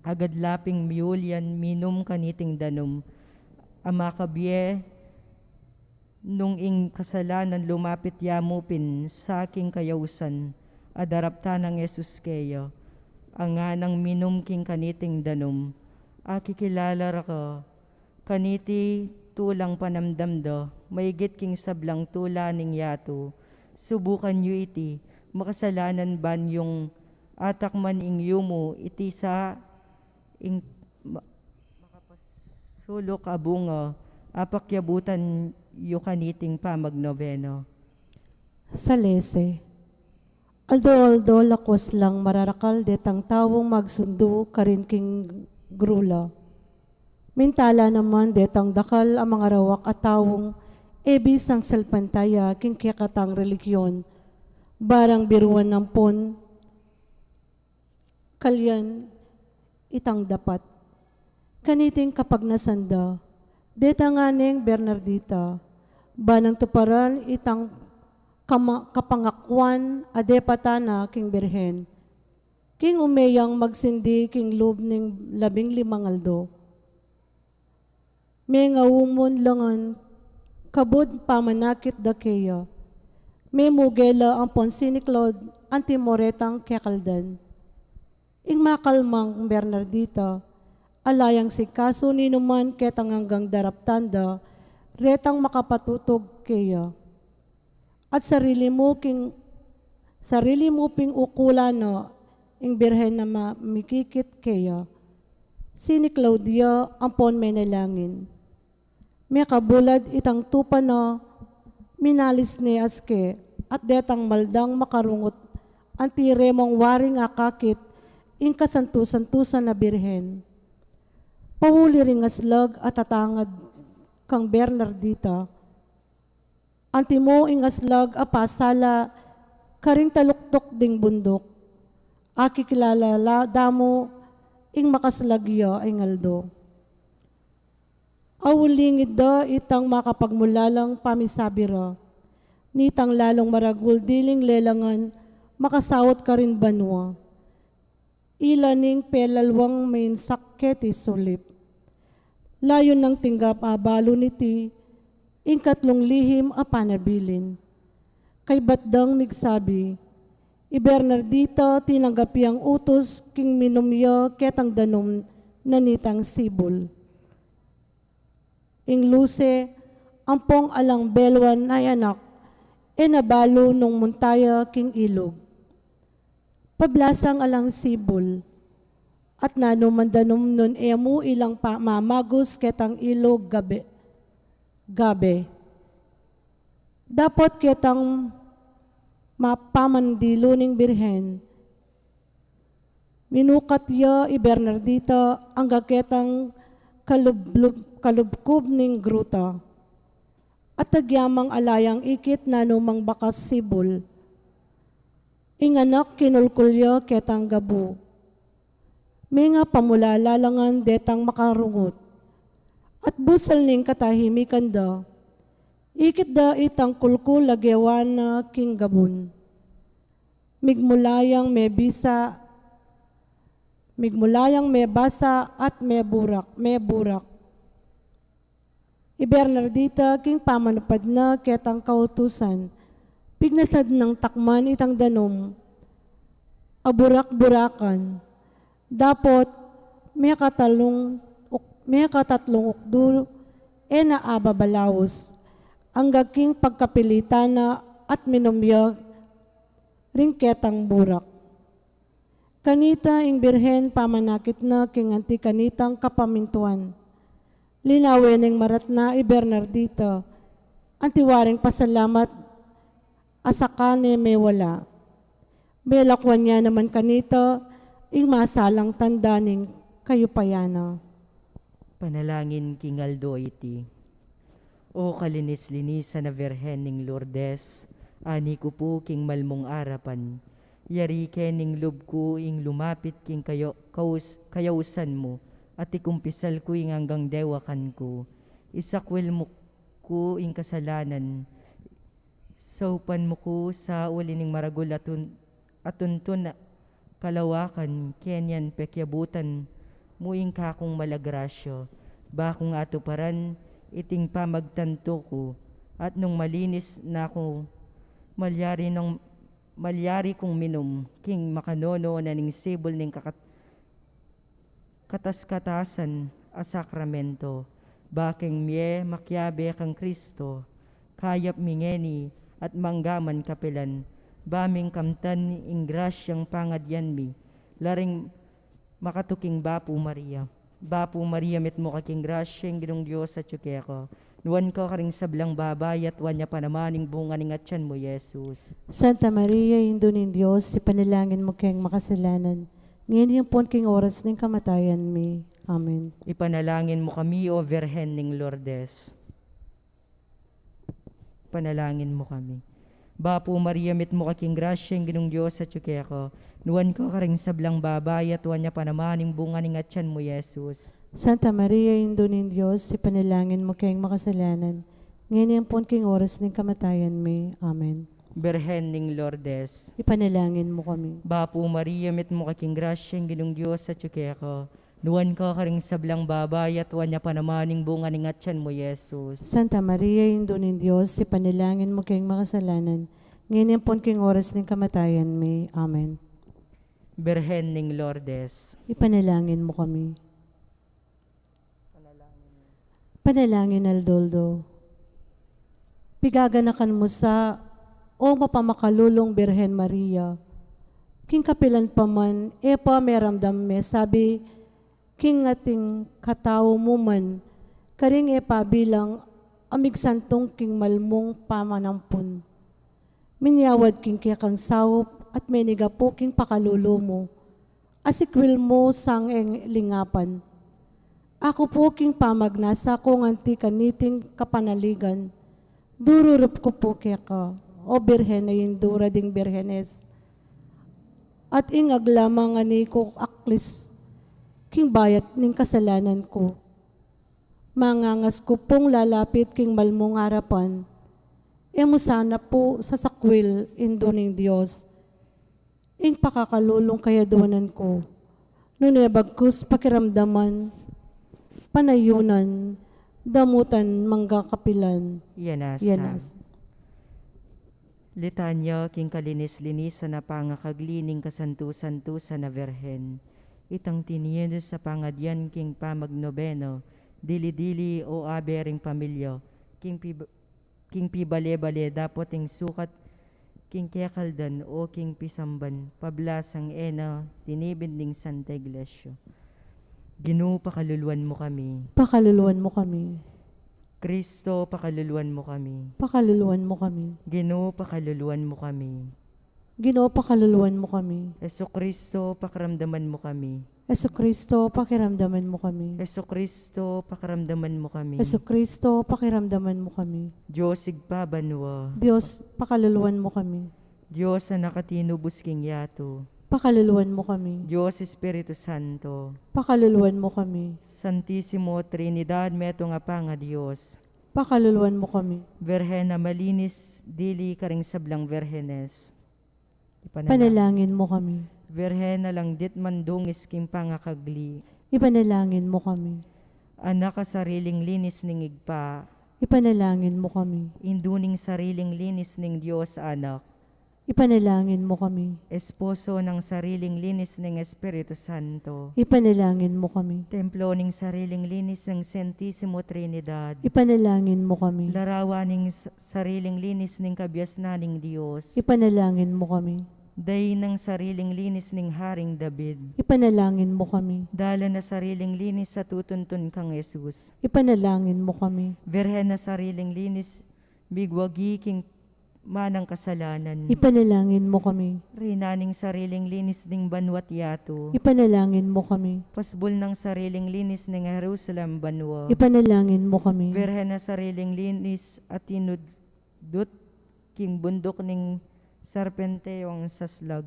Agad la ping miulian minum kaniting danum a makabie, nung ing kasalanan lumapit ya mu pin sa king kayausan, a daraptan nang Jesus keya, a nganang minum king kaniting danum, akikilala ra ka kaniti tulang panamdam da, maigit king sablang tula ning yatu. Subukan yu iti, makasalanan ban yung atakman ing yumu, iti sa ing ma-, makapasuluk a bunga, apakyabutan yu kaniting pamagnovena. Salese. Aldo-aldo lakwas lang mararakal detang taung magsundu karin king grula. Mintala naman detang dakal a mangarawak a taung e bisang salpantaya king kekatang religion, barang biruan ampon kalyan itang dapat. Kaniting kapagnasan da, deta nganeng Bernardita, ba nang tuparan itang kama-, kapangakuan a depatan na king Birhen, king ume yang magsindi king lub ning labing limang aldo. Mengaumun la ngan kabud pamanakit da keya. Memuge la ampon siniklaud antimo retang kekaldan. Ing makalmang Bernardita, ala yang sikasu ninuman ketang anggang daraptan da retang makapatutug keya. At sarili mu king, sarili mu ping ukulan na ing Birhen a ma-, mikikit keya. Siniklaud ya ampon menalangin. Mekabulad itang tupa na, minalis ne aske, at detang maldang makarungut anti remong waring akakit ing kasantu-santusan a Birhen. Pauli ring aslag a tatangad kang Bernardita. Antimo ing aslag a pasala karing taluktuk ding bunduk. Akikilala la da mu ing makaslag ya ing aldo. Aulingid da itang makapagmulalang pamisabi ra. Nitang lalung maragul diling lelangan makasaut karin banua. Ila ning pelalwang minsak keti sulip. Layun nang tinggap abalu niti ing katlung lihim a panabilin. Kaybat dang migsabi, i Bernardita tinanggap yang utus king minum ya ketang danum na nitang sibul. Ing Luce, ampong alang beluan a anak, e na balu nung munta ya king ilug. Pablasang alang sibul, at nanu man danum nung e mu ilang pa-, mamagus ketang ilug gabe, gabe. Dapot ketang ma-, pamandilu ning Birhen, minukat ya i Bernardita angga ketang kalublub-, kalubkub ning gruta. At agyamang ala yang ikit nanu mang bakas sibul. Ing anak kinulkul ya ketang gabu. Menga pamulala la ngan detang makarungut. At busal ning katahimikan da, ikit da itang kulkul a gewa na king gabun. Migmula yang mebisa, migmula yang mebasa at meburak, meburak. I Bernardita king pamanupad na ketang kautusan, pignasad nang takman itang danum a burak-burakan. Dapot mekatalung uk-, mekatatlung ukdu e na ababalaus, anggang king pagkapilitan na at minum ya ring ketang burak. Kanita ing Birhen pamanakit na king anti kanitang kapamintuan. Linawen neng maratna i Bernardita, anti waring pasalamat a saka ne mewala. Melakwan ya naman kanita ing masalang tanda ning kayupayan na. Panalangin king aldo iti. O kalinis-linisan a Birhen ning Lourdes, ani ku pu king malmung arapan, yari ke ning lub ku ing lumapit king kayo-, kaus-, kayausan mu, at ikumpisal ku ing anggang dewakan ku. Isakwil mu ku ing kasalanan, saupan mu ku sa uli ning maragul a tun-, a tuntun a kalawakan, kenian pekiabutan mu ing kakung malagrasya, ba kung atuparan iting pamagtantu ku, at nung malinis na ku, malyari nung, malyari kung minum king makanono na ning sibul ning kakat-, kataskatasan a sakramento, ba king mie makiabe kang Kristo, kayap mi ngeni at manggaman kapilan, ba ming kamtan ing grasyang pangadian mi, laring makatuking Bapu Maria. Bapu Maria, mitmu ka king grasya, ing Ginung Dios atyu keka. Nuan ka karing sablang babai, at nuan ya pa naman ing bunga ning atyan mu, Jesus. Santa Maria, Indu ning Dios, ipanalangin mu keng makasalanan, ngeni ampon king oras ning kamatayan mi. Amen. Ipanalangin mu kami, O Virgen ning Lourdes. Panalangin mu kami. Bapu Maria, mitmu ka king grasya, ing Ginung Dios atyu keka. Nuan ka karing sablang babai, at nuan ya pa naman ing bunga ning atyan mu, Jesus. Santa Maria, Indu ning Dios, ipanalangin mu keng makasalanan, ngeni ampon king oras ning kamatayan mi. Amen. Birhen ning Lourdes. Ipanalangin mu kami. Bapu Maria, mitmu ka king grasya, ing Ginung Dios atyu keka. Nuan ka karing sablang babai, at nuan ya pa naman ing bunga ning atyan mu, Jesus. Santa Maria, Indu ning Dios, ipanalangin mu keng makasalanan, ngeni ampon king oras ning kamatayan mi. Amen. Birhen ning Lourdes. Ipanalangin mu kami. Panalangin aldo-aldo. Pigaganakan mu sa, O mapamakalulung Birhen Maria, king kapilan pa man e pa meramdam mesabi king ating katau mu man, karing e pa bilang a migsantung king malmung pamanampun. Minyawad king kekang saup at menigapu king pakalulu mu. Asikwil mu sang e lingapan. Aku pu king pamagnasa kung anti kaniting kapanaligan, dururup ku pu keka, O Birhen a Indu ra ding birhenes, at ing aglamang ani ku aklis king bayat ning kasalanan ku. Mangangas ku pung lalapit king malmung arapan, e mu sana pu sasakwil, Indu ning Dios, ing pakakalulung kayaduanan ku. Nune bagkus pakiramdaman, panayunan, damutan, mangga kapilan. Yanas. Yanas. Litanya king kalinis-linisan a pangakagli ning kasantu-santusan a Virgen. Itang tiniendes a pangadian king pamagnobena, dili-dili o abe ring pamilya, king pib-, king pibale-bale dapot ing sukat king kekaldan o king pisamban, pablasang e na tinibid ning Santa Iglesia. Ginu, pakaluluan mu kami. Pakaluluan mu kami. Kristo, pakaluluan mu kami. Pakaluluan mu kami. Ginu, pakaluluan mu kami. Ginu, pakaluluan mu kami. Jesucristo, pakiramdaman mu kami. Jesucristo, pakiramdaman mu kami. Jesucristo, pakiramdaman mu kami. Jesucristo, pakiramdaman mu kami. Dios Ibpa banua. Dios, pakaluluan mu kami. Dios a nakatinubus king yatu. Pakaluluan mu kami. Dios Espiritu Santo. Pakaluluan mu kami. Santisimo Trinidad, metung a pangadios. Pakaluluan mu kami. Virgen a malinis, dili karing sablang virgenes. Ipanalangin. Panalangin mu kami. Virgen a langdit mandungis king pangakagli. Ipanalangin mu kami. Anak a sariling linis ning Ibpa. Ipanalangin mu kami. Indu ning sariling linis ning Dios Anak. Ipanalangin mo kami. Esposo ng sariling linis ng Espiritu Santo. Ipanalangin mo kami. Templo ng sariling linis ng Santisimo Trinidad. Ipanalangin mo kami. Larawan ng s-, sariling linis ng kabiasnan ng Diyos. Ipanalangin mo kami. Daing sariling linis ng Haring David. Ipanalangin mo kami. Dalan na sariling linis sa tutuntun kang Jesus. Ipanalangin mo kami. Birhen na sariling linis, migwagi king manang kasalanan. Ipanalangin mo kami. Reyna ning sariling linis ding banwa't yatu. Ipanalangin mo kami. Pasbul nang sariling linis ning Jerusalem banwa. Ipanalangin mo kami. Birhen na sariling linis a tinudut king bunduk ning serpenteng saslag.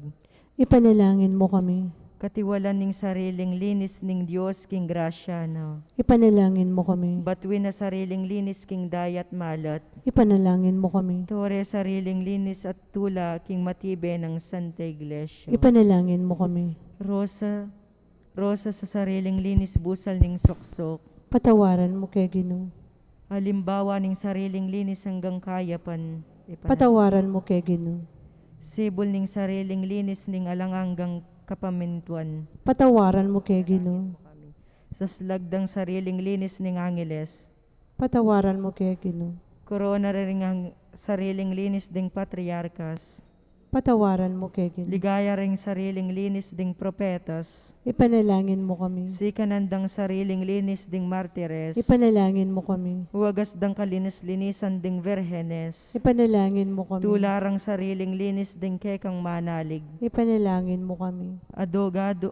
Ipanalangin mo kami. Katiwalan ning sariling linis ning Dios king grasya na. Ipanalangin mo kami. Batuin na sariling linis king dayat malat. Ipanalangin mo kami. Tore sariling linis at tula king matibe nang Santa Iglesia. Ipanalangin mo kami. Rosa, rosa sa sariling linis busal ning soksok. Patawaran mo ke, Ginu. Alimbawa ning sariling linis anggang kayapan. Ipanal- Patawaran mo ke, Ginu. Sibul ning sariling linis ning alang anggang kapamintuan. Patawaran mo ke, Ginu. Saslag dang sariling linis ning angeles. Patawaran mo ke, Ginu. Korona ring ang-, sariling linis ding patriarkas. Patawaran mo ke, Ginu. Ligaya ring sariling linis ding propetas. Ipanalangin mo kami. Sikanan dang sariling linis ding martires. Ipanalangin mo kami. Wagas dang kalinis-linisan ding virgenes. Ipanalangin mo kami. Tula rang sariling linis ding kekang manalig. Ipanalangin mo kami. Adogado,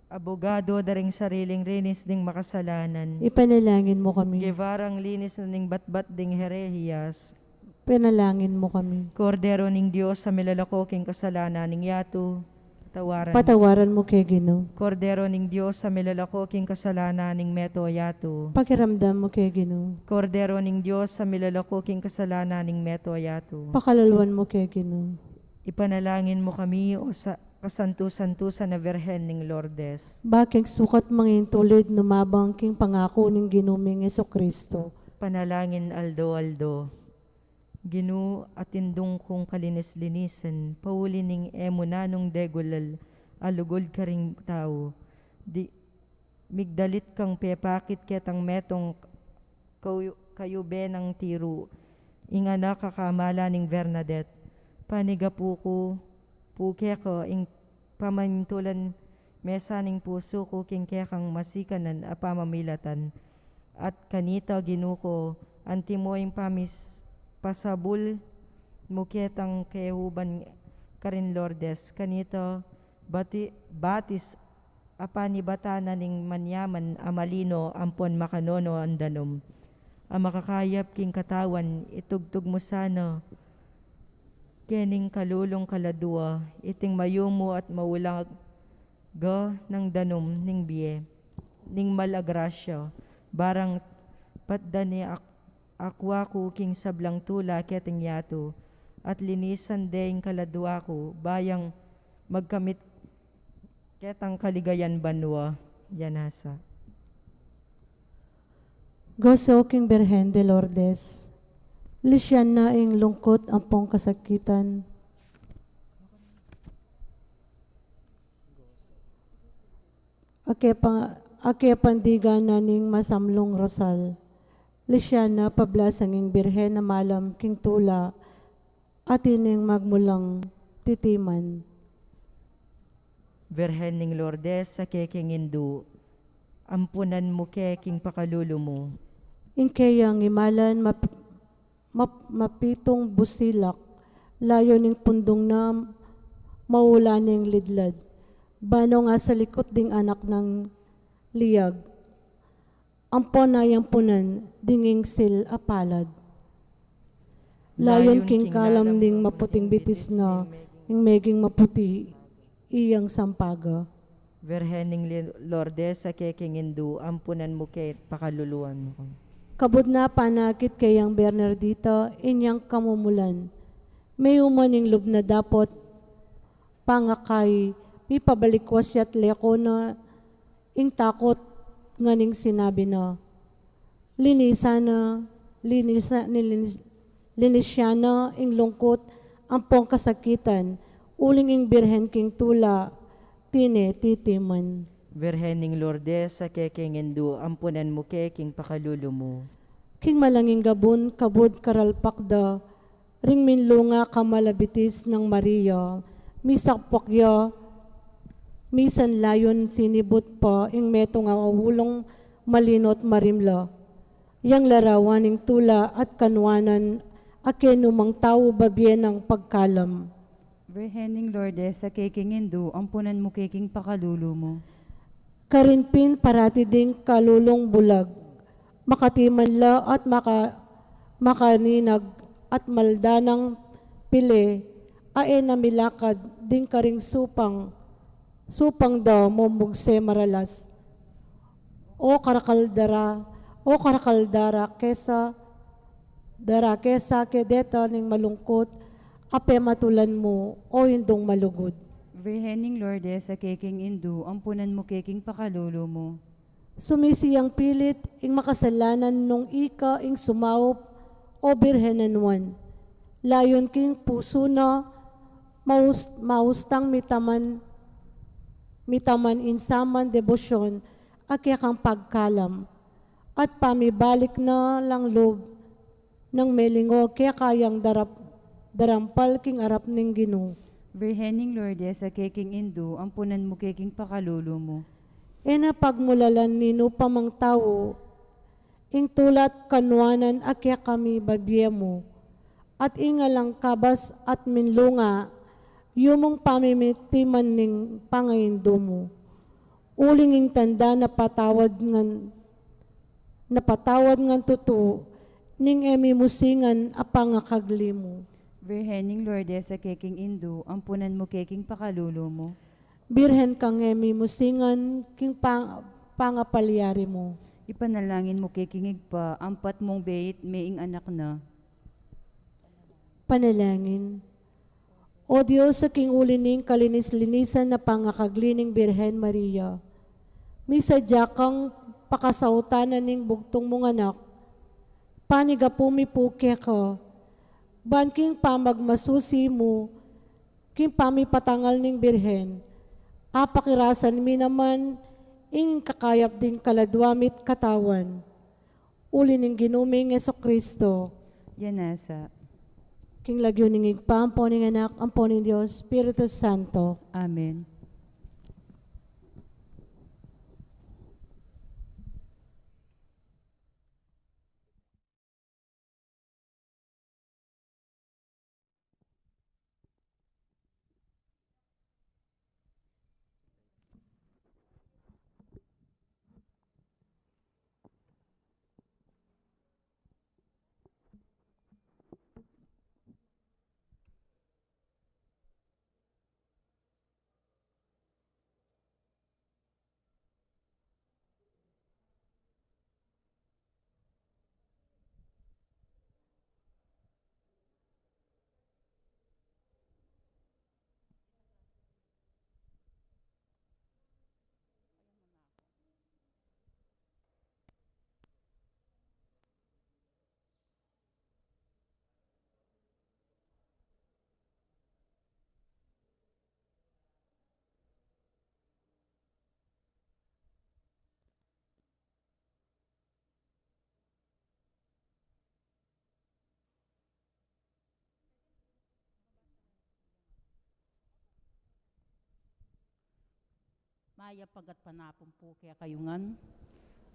abogado da ring sariling linis ding makasalanan. Ipanalangin mo kami. Guevarang linis na ning batbat ding herehiyas. Panalangin mo kami. Kordero ning Dios a milalako king kasalanan ning yatu, patawaran. Patawaran mo ke, Ginu. Kordero ning Dios a milalako king kasalanan ning meto yatu. Pakiramdam mo ke, Ginu. Kordero ning Dios a milalako king kasalanan ning meto yatu. Pakaluluan mo ke, Ginu. Ipanalangin mo kami, o sa-, kasantu-santusan a Birhen ning Lourdes. Ba king sukat mangintulid numabang king pangaku ning Ginu ming Jesucristo. Panalangin aldo-aldo. Ginu, atindung kung kalinis-linisan, pauli ning e mu nanung degulal a lugud karing tau. Di, migdalit kang pepakit ketang metung kayu-, kayube nang tiru, ing anak a kamala ning Bernadette. Panigapu ku pu keka ing pamintulan mesa ning pusu ku king kekang masikanan a pamamilatan. At kanita, Ginu ku, antimo ing pamis-, pasabul mu ketang kayuban karin Lourdes. Kanita, bati-, batis a panibatan na ning manyaman a malino ampon makanono a danum a makakayap king katawan, itugtug mu sana kening kalulung kaladua iting mayumu at maulaga nang danum ning bie, ning mal a grasya, barang patdan ne ak-, akwa ku king sablang tula keting yatu, at linisan de ing kaladua ku, ba yang magkamit ketang kaligayan banua. Yanasa. Goso king Birhen de Lourdes. Lisian na ing lungkut ampong kasakitan. Ake pa-, ake pandigan na ning masamlung rosal. Lisian na pablasang ing Birhen a malam king tula, atin ing magmulang titiman. Birhen ning Lourdes, a kekeng indu, ampunan mu ke king pakalulu mu. Ing keyang imalan map-, map-, mapitung busilak, layu ning pundung na maula ning lidlad. Bano nga sa likut ding anak nang liag. Ampon na yang punan ding ingsil a palad. Layon king kalam ning maputing bitis na, ing meging maputi iyang sampaga. Virgen ning Li-, Lourdes, a kekeng indu, ampunan mu ke, pakaluluan mu. Kabud na panakit kayang Bernardita, inyang kamumulan. Mayuman ing lub na dapot, pangakay, mipabalik wa siya't leko na ing takot, ngan ing sinabi na, "Linisan na, linisa-, nilinis-, linisyan na ing lungkut, ampong kasakitan, uling ing Birhen king tula, tine titiman. Birhen ning Lourdes, a kekeng indu, ampunan mu ke king pakalulu mu. King malanging gabun, kabud karalpak da, ring minlunga kamalabitis nang Maria, misakpak ya, misan layun sinibut pa, ing metung a ulung malino at marimla. Yang larawan ning tula at kanuanan, a kenu mang tau babie nang pagkalam. Birhen ning Lourdes, a kekeng indu, ampunan mu ke king pakalulu mu. Karin pin parati ding kalulung bulag, makatiman la at maka-, makaninag at maldanang pili, a e na milakad ding karing supang, supang da mumugse maralas. O karakal dara, o karakal dara kesa, dara kesa ke deta ning malungkut, a pematulan mu, o indung malugud. Virgen ning Lourdes, a kekeng indu, ampunan mu ke king pakalulu mu. Sumisi yang pilit, ing makasalanan nung ika ing sumaup, o Birhen a Nuan. Layun king pusu na, maus-, maustang mitaman, mitaman ing saman debosyon, a kekang pagkalam, at pamibalik na lang lub nang melingo keka yang darap-, darampal king arap ning Ginu. Virgen ning Lourdes, a kekeng indu, ampunan mu ke king pakalulu mu. E na pagmulalan ninu pa mang tau, ing tula at kanuanan a kekami babie mu, at ing alang kabas at minlunga, yumung pamimitiman ning pangaindu mu. Uling ing tanda na patawad ngan, na patawad ngan tutu, ning e mimusingan a pangakagli mu. Virgen ning Lourdes, a kekeng indu, ampunan mu ke king pakalulu mu. Birhen kang e mimusingan king pang-, pangapalyari mu. Ipanalangin mu ke king Ibpa, ampat mung beit me ing anak na. Panalangin. O Dios, a king uli ning kalinis-linisan na pangakagli ning Birhen Maria, misadya kang pakasautan na ning bugtung mung anak, panigapu mi pu keka, ban king pamagmasusi mu, king pamipatangal ning Birhen, apakirasan mi naman ing kakayap ding kaladwa mi't katawan. Uli ning Ginu ming Jesucristo. Yan nasa. King lagyu ning Ibpa, ampo ning Anak, ampo ning Dios Espiritu Santo. Amen. Mayap a gatpanapun pu kekayu ngan.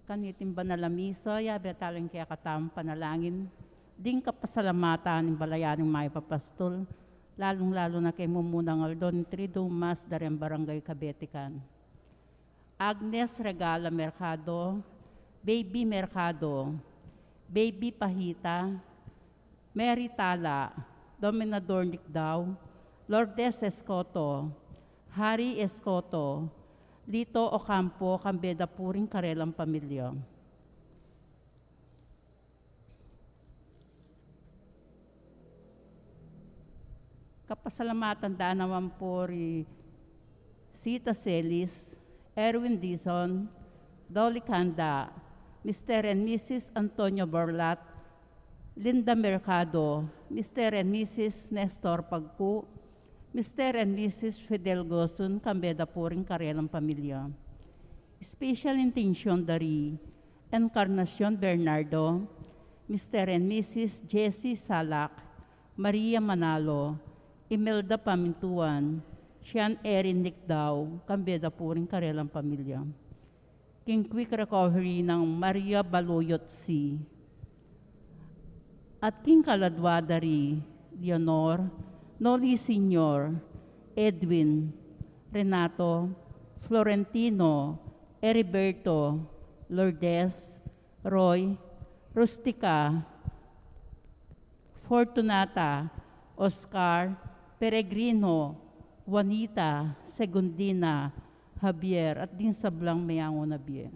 Kaniting banal a misa, yabe tala ing kekatamung panalangin ding kapasalamatan ning balayan ning mayap a pastul, lalung-lalu na king mumunang aldo ning Triduum Mass da reng barangay kabetikan. Agnes Regala Mercado, Baby Mercado, Baby Pahita, Mary Tala, Dominador Nicdao, Lourdes Escoto, Harry Escoto, Lito Ocampo, kambe da pu ring karelang pamilya. Kapasalamatan da naman pu ri Sita Celis, Erwin Dizon, Dolly Canda, Mister and Missus Antonio Borlat, Linda Mercado, Mister and Missus Nestor Pagku, Mister and Missus Fidel Gosun, kambe da pu ring karelang pamilya. Special intention dari Encarnacion Bernardo, Mister and Missus Jessie Salak, Maria Manalo, Imelda Pamintuan, Sean Erin Nicdao, kambe da pu ring karelang pamilya. King quick recovery nang Maria Baluyot C. At king kaladwa dari Leonor, Noli Senior, Edwin, Renato, Florentino, Heriberto, Lourdes, Roy, Rustica, Fortunata, Oscar, Peregrino, Juanita, Segundina, Javier, at ding sablang meyangu na bie.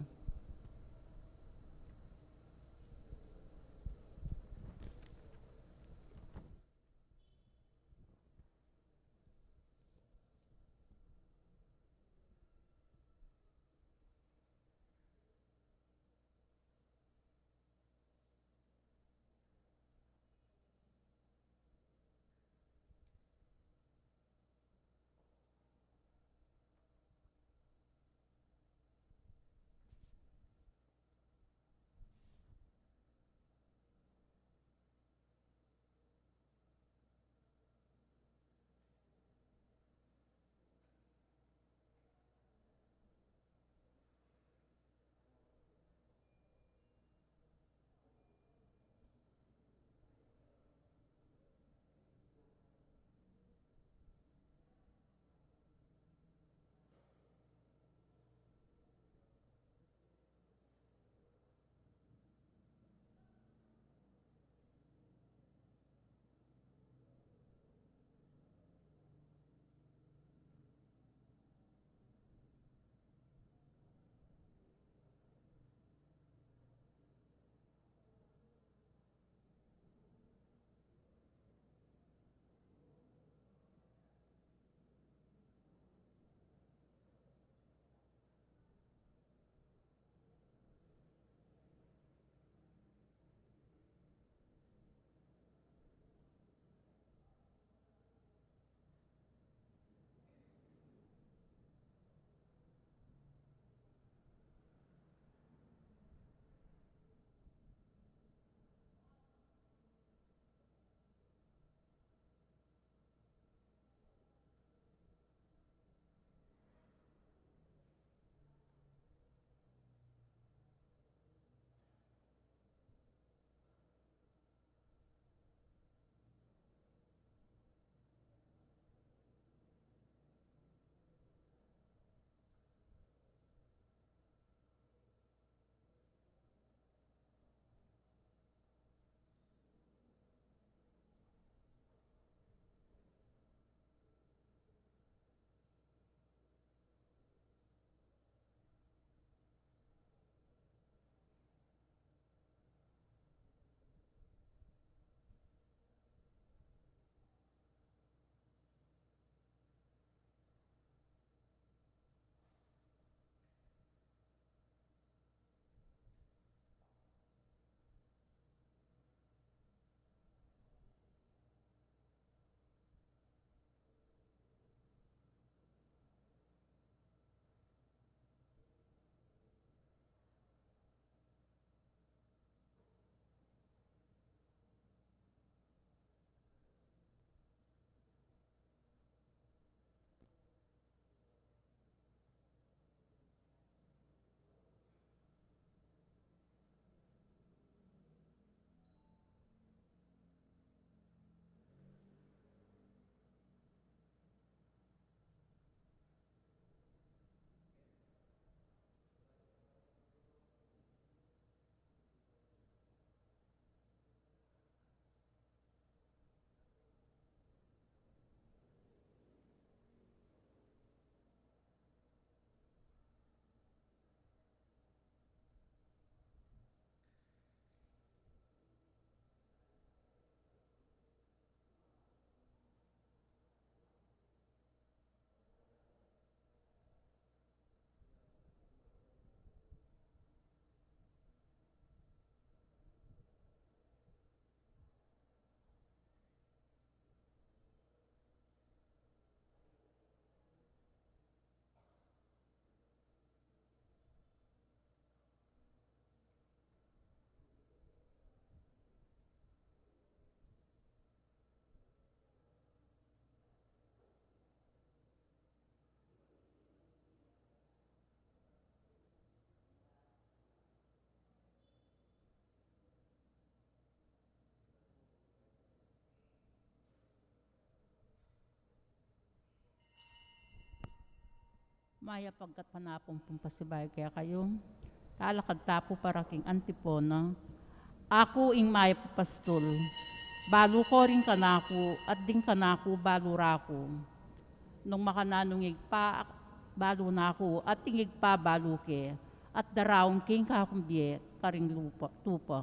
Mayap a pagkat panapung pung pasibayu kekayu. Talakad ta pu para king antipona. Aku ing mayap a pastul. Balu ko ring kanaku, at ding kanaku balu raku. Nung makananu ing Ibpa, balu na ku, at ing Ibpa balu ke, at daraun ke ing kakung bie karing lupa, tupa.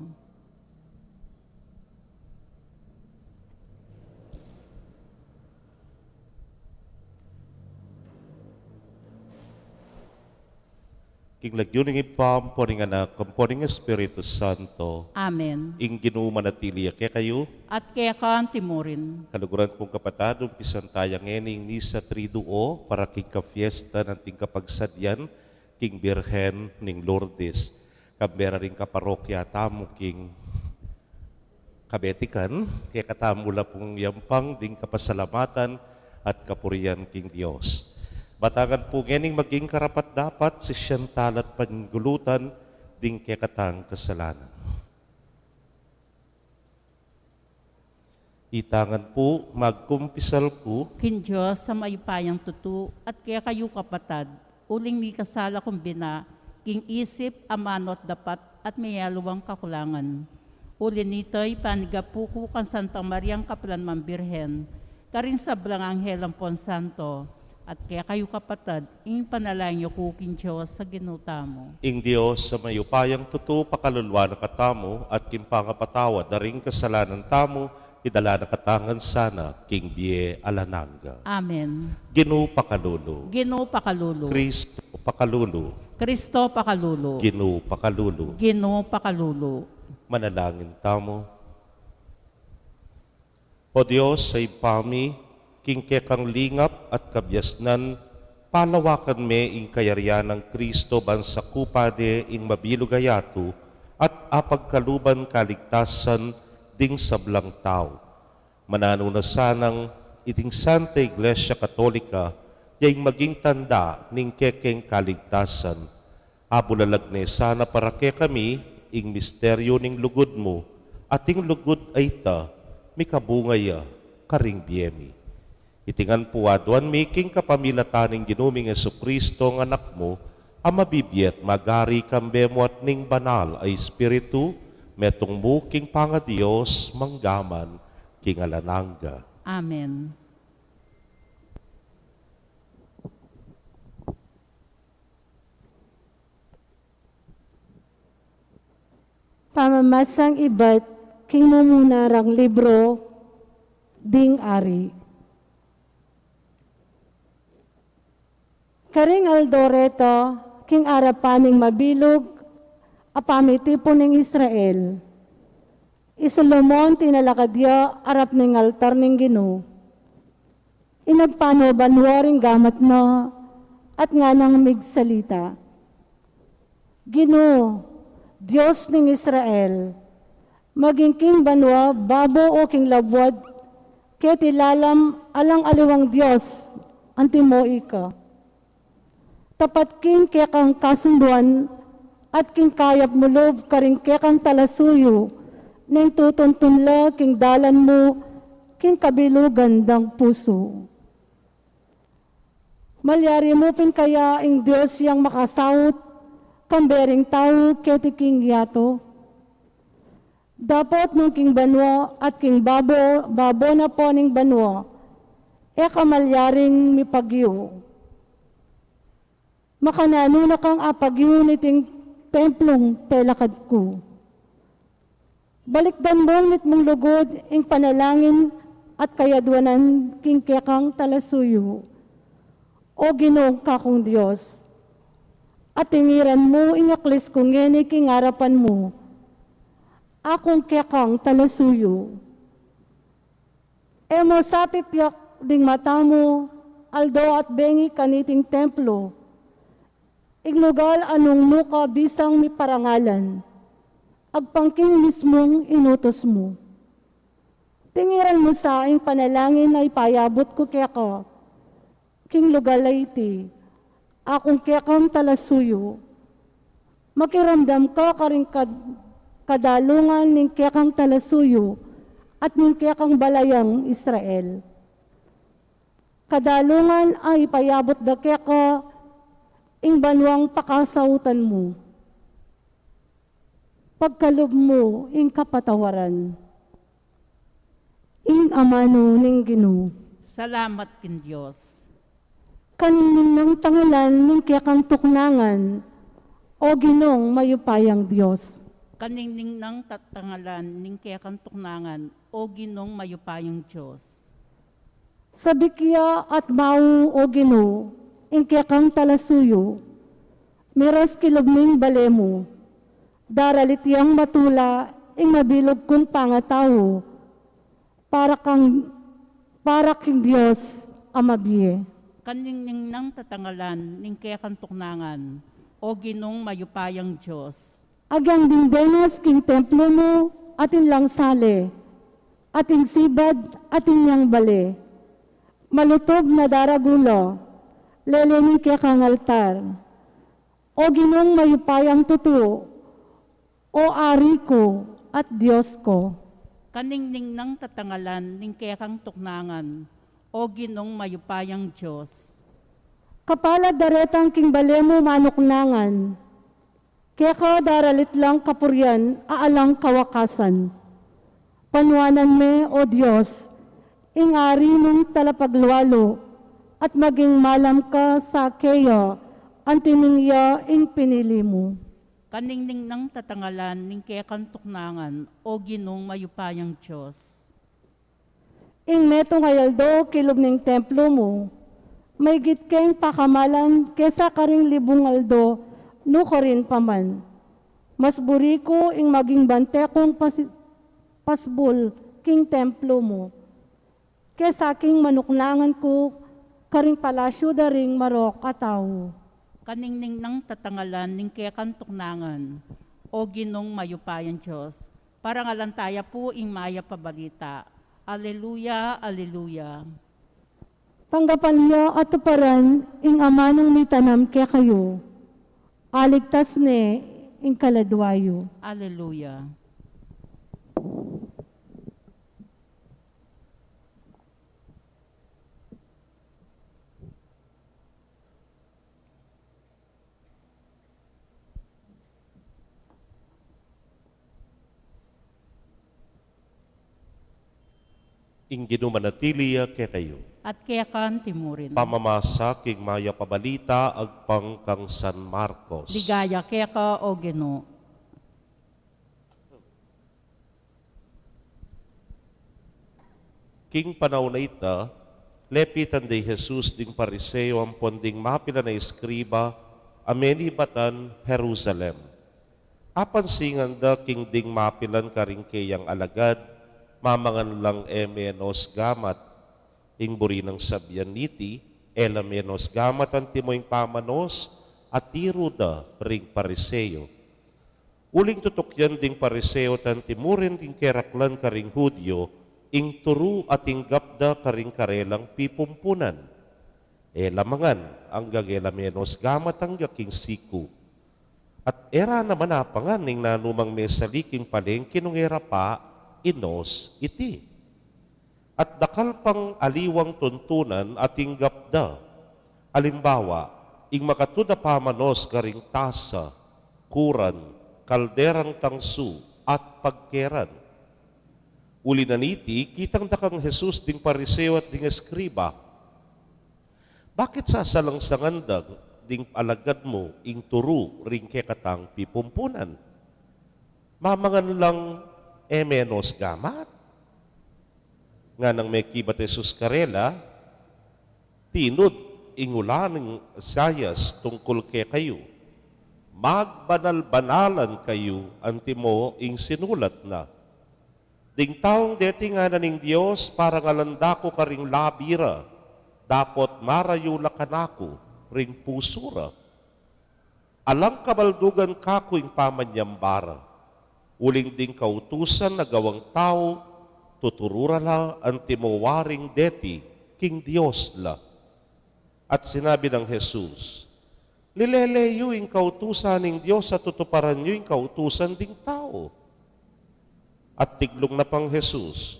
King lagyu ning Ibpa, ampo ning Anak, ampo ning Espiritu Santo. Amen. Ing Ginu manatili ya kekayu. At keka mu rin. Kaluguran kung kapatad, umpisan taya ngeni ing Misa Triduo para king kafiesta nang king kapagsadyan king Birhen ning Lourdes. Kambe ra ring kaparokya tamu king kabetikan, kekatamu la pung yampang ding kapasalamatan at kapurian king Dios. Batangan pu ngening maging karapat-dapat, sisian tala at panggulutan ding kekatang kasalanan. Itangan pu, magkumpisal ku. King Dios a mayupayang tutu, at kekayu kapatad, uling mikasala kung bina, king isip, amanu at dapat, at mayaliwang kakulangan. Uli nita, ipanyawad ku kang Santa Mariang kapilan man Birhen, karing sablang anghel ampon santo, at kekayu kapatad, ipanalangin yu ku king Dios a Ginu tamu. Ing Dios a mayupayang tutu, pakaluluan na katamu, at king pangapatawad da ring kasalanan tamu, idala na katamu sana king bie alang angga. Amen. Ginu pakalulu. Ginu pakalulu. Kristo pakalulu. Kristo pakalulu. Ginu pakalulu. Ginu pakalulu. Manalangin tamu. O Dios a Ibpa mi, king kekang lingap at kabiasnan, palawakan me ing kayarian nang Kristo ban sakupan ne ing mabilug a yatu at apagkaluban kaligtasan ding sablang tau. Mananu na sanang iting Santa Iglesia Katolika ya ing maging tanda ning kekeng kaligtasan. Abulalag ne sana para kekami ing misteryu ning lugud mu, at ing lugud a ita mikabunga ya karing bie mi. Iti ngan pu aduan mi king kapamilatan ning Ginu ming Jesucristo a Anak mu, a mabibie at magari kambe mu at ning Banal a Espiritu, metung mu king pangaDios manggaman king alang angga. Amen. Pamamasang ibat king mumuna rang libro ding Ari. Karing aldo reta, king arapan ning mabilug a pamitipun ning Israel, i Solomon tinalakad ya arap ning altar ning Ginu. Inagpanubanua ring gamat na at nganang migsalita, Ginu, Dios ning Israel, maging king banua babo o king labuad keti lalam alang aliwang dios antimo ika. Tapat king kekang kasunduan at king kayap mu lub karing kekang talasuyu, neng tutuntun la king dalan mu king kabilugan dang pusu. Malyari mu pin kaya ing Dios yang makasaut kambe ring tau keti king yatu? Dapot nung king banua at king babo, babo na po ning banua, e ka malyaring mipagiu. Makananu na kang apagiu niting templung pelakad ku? Balikdan mung mitmung lugud ing panalangin at kayaduanan king kekang talasuyu, O Ginung kakung Dios. At tingiran mu ing aklis ku ngeni king arapan mu, akung kekang talasuyu. E mu sapipiak ding mata mu aldo at bengi kaniting templo, ing lugal a nung nuka bisang miparangalan, agpang king mismung inutus mu. Tingiran mu sa ing panalangin a ipayabut ku keka king lugal a iti, akung kekang talasuyu. Makiramdam ka karing kad-, kadalungan ning kekang talasuyu at ning kekang balayang Israel. Kadalungan a ipayabut da keka ing banuang pakasautan mu. Pagkalub mu ing kapatawaran. Ing amanu ning Ginu. Salamat king Dios. Kaningning nang tangalan ning kekang tuknangan, O Ginung mayupayang Dios. Kaningning nang tatangalan ning kekang tuknangan, O Ginung mayupayang Dios. Sabik ya at mau, O Ginu, ing kekang talasuyu, miras kilub ning bale mu, daralit yang matula ing mabilug kung pangatau, para kang, para king Dios a mabie. Kaningning nang tatangalan ning kekang tuknangan, O Ginung mayupayang Dios. Agyang ding denas king templo mu, atin lang sale, ating sibad, atin yang bale. Malutub na daragul la, lele ning kekang altar. O Ginung mayupayang tutu, O Ari ku at Dios ku. Kaningning nang tatangalan ning kekang tuknangan, O Ginung mayupayang Dios. Kapalad daretang king bale mu manuknangan, keka daralit lang kapurian a alang kawakasan. Panuanan me, O Dios, ing Ari mung talapaglualu, at maging malam ka sa keya, anti ning ya ing pinili mu. Kaningning nang tatangalan ning kekang tuknangan, O Ginung mayupayang Dios. Ing metung a aldo kilub ning templo mu, maygit keng pakamalan kesa karing libung aldo, nukarin pa man. Mas buri ku ing maging bante kung pasi-, pasbul king templo mu, kesa king manuknangan ku karing palasyu da ring marok a tau. Kaningning nang tatangalan ning kekang tuknangan, O Ginung mayupayang Dios. Parangalan taya pu ing mayap a balita. Aleluya, aleluya. Tanggapan ya at tuparan ing amanung mitanam kekayu. Aligtas ne ing kaladua yu. Aleluya. Ing Ginu manatili ya kekayu. At keka anti murin. Pamamasa king mayap a balita agpang kang San Marcos. Ligaya keka, O Ginu. King panaun a ita, lepitan da i Jesus ding Pariseo ampon ding mapilan a eskriba a menibatan Jerusalem. Apansingan da king ding mapilan karing keyang alagad, mamangan lang e menos gamat. Ing buri nang sabian niti, e la menos gamat antimo ing pamanos a tiru da ring Pariseo. Uling tutukyan ding Pariseo at anti murin ding keraklan karing Judio, ing turu a tinggap da karing karelang pipumpunan. E la mangan anggang e la menos gamat angga king siku. At e ra naman apangan ing nanumang mesali king palengke nung e ra pa inos iti. At dakal pang aliwang tuntunan a tinggap da. Alimbawa, ing makatud a pamanos karing tasa, kuran, kalderang tangsu, at pagkeran. Uli na niti, kitang da kang Jesus ding Pariseo at ding eskriba. Bakit sasalangsangan da ding alagad mu ing turu ring kekatang pipumpunan? Mamangan lang e menos gamat? Nganang mekibat Jesus karela, tinud ing ula ning Isaias tungkul kekayu, magbanal-banalan kayu antimo ing sinulat na. Ding taung deti ngana ning Dios, parangalan da ku karing labi ra, dapot marayu la kanaku ring pusu ra. Alang kabaldugan kaku ing pamanyamba ra, uling ding kautusan a gawang tau, tuturu ra la antimo waring deti king Dios la. At sinabi nang Jesus, Lilele yu ing kautusan ning Dios at tutuparan yu ing kautusan ding tau. At tiglung na pang Jesus,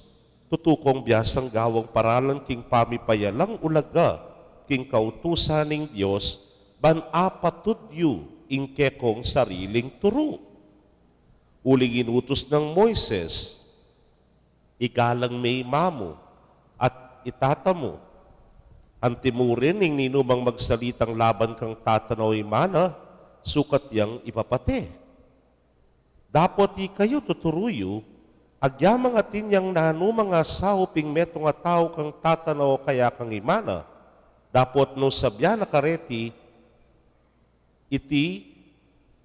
Tutu kong biasang gawang paralan king pamipayalang ulaga king kautusan ning Dios, ban apatud yu ing kekong sariling turu. Uling inutus nang Moises, "Igalang me ing ima mu at ing tata mu. Antimurin ing ninumang magsalitang laban kang tata na o ima na, sukat yang ipapate." Dapot ikayu tuturu yu, agyang atin yang nanumang asaup ing metung a tau kang tata na o kaya kang ima na, dapot nung sabyan na kareti, "Iti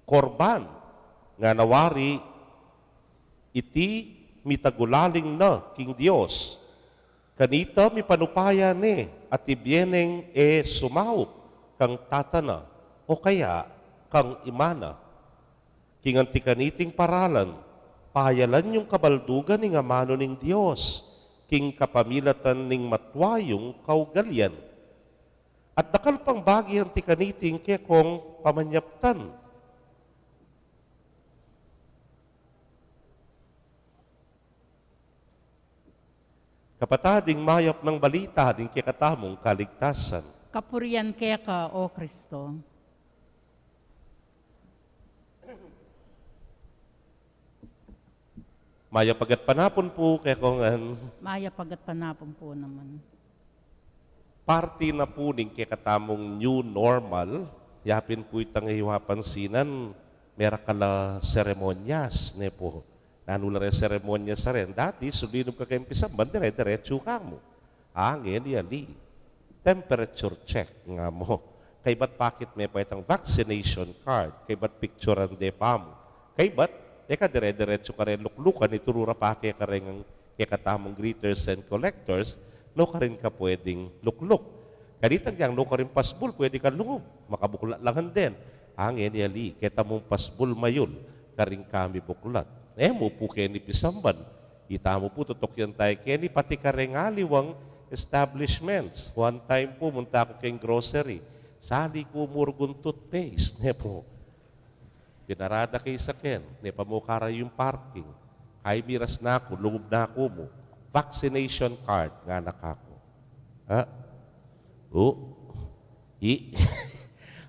korban," ngana, wari, "Iti mitagulaling na king Dios." Kanita mipanupaya ne at ibie neng e sumaup kang tata na o kaya kang ima na. King anti kaniting paralan, payalan yung kabaldugan ning amanu ning Dios king kapamilatan ning matua yung kaugalian. At dakal pang bagi anti kaniting kekong pamanyaptan. Kapatad, ing mayap nang balita ning kekatamung kaligtasan. Kapurian keka, O Kristo. Mayap a gatpanapun pu kekongan. Mayap a gatpanapun pu naman. Parti na pu ning kekatamung new normal, yapin pu itang e yu apansinan, merakal a seremonyas, ne pu. Nanu la reng seremonyas a ren? Dati, sulinub ka keng pisamban, dire-diretsu ka mu. Angeni ali, temperature check nga mu. Kaybat pakit me pa itang vaccination card, kaybat picturan de pa mu. Kaybat, e ka dire-diretsu kareng luklukan, ituru ra pa ke kareng kekatamung greeters and collectors, nukarin ka pwedeng lukluk. Kanita yang nukarin pasbul, pwede ka lungub, makabuklat la ngan den. Angeni ali, keta mung pasbul mayul karing kami buklat. E mu pu keni pisamban. Ita mu pu, tutukian tamu keni pati kareng aliwang establishments. One time pu, munta ku keng grocery. Sali ku mu rugun toothpaste, ne pu. Pinarada ke ing saken, ne pa mu kara yung parking. Kay miras na ku, lungub na ku mu. "Vaccination card," ngana kaku. Ha? O, i,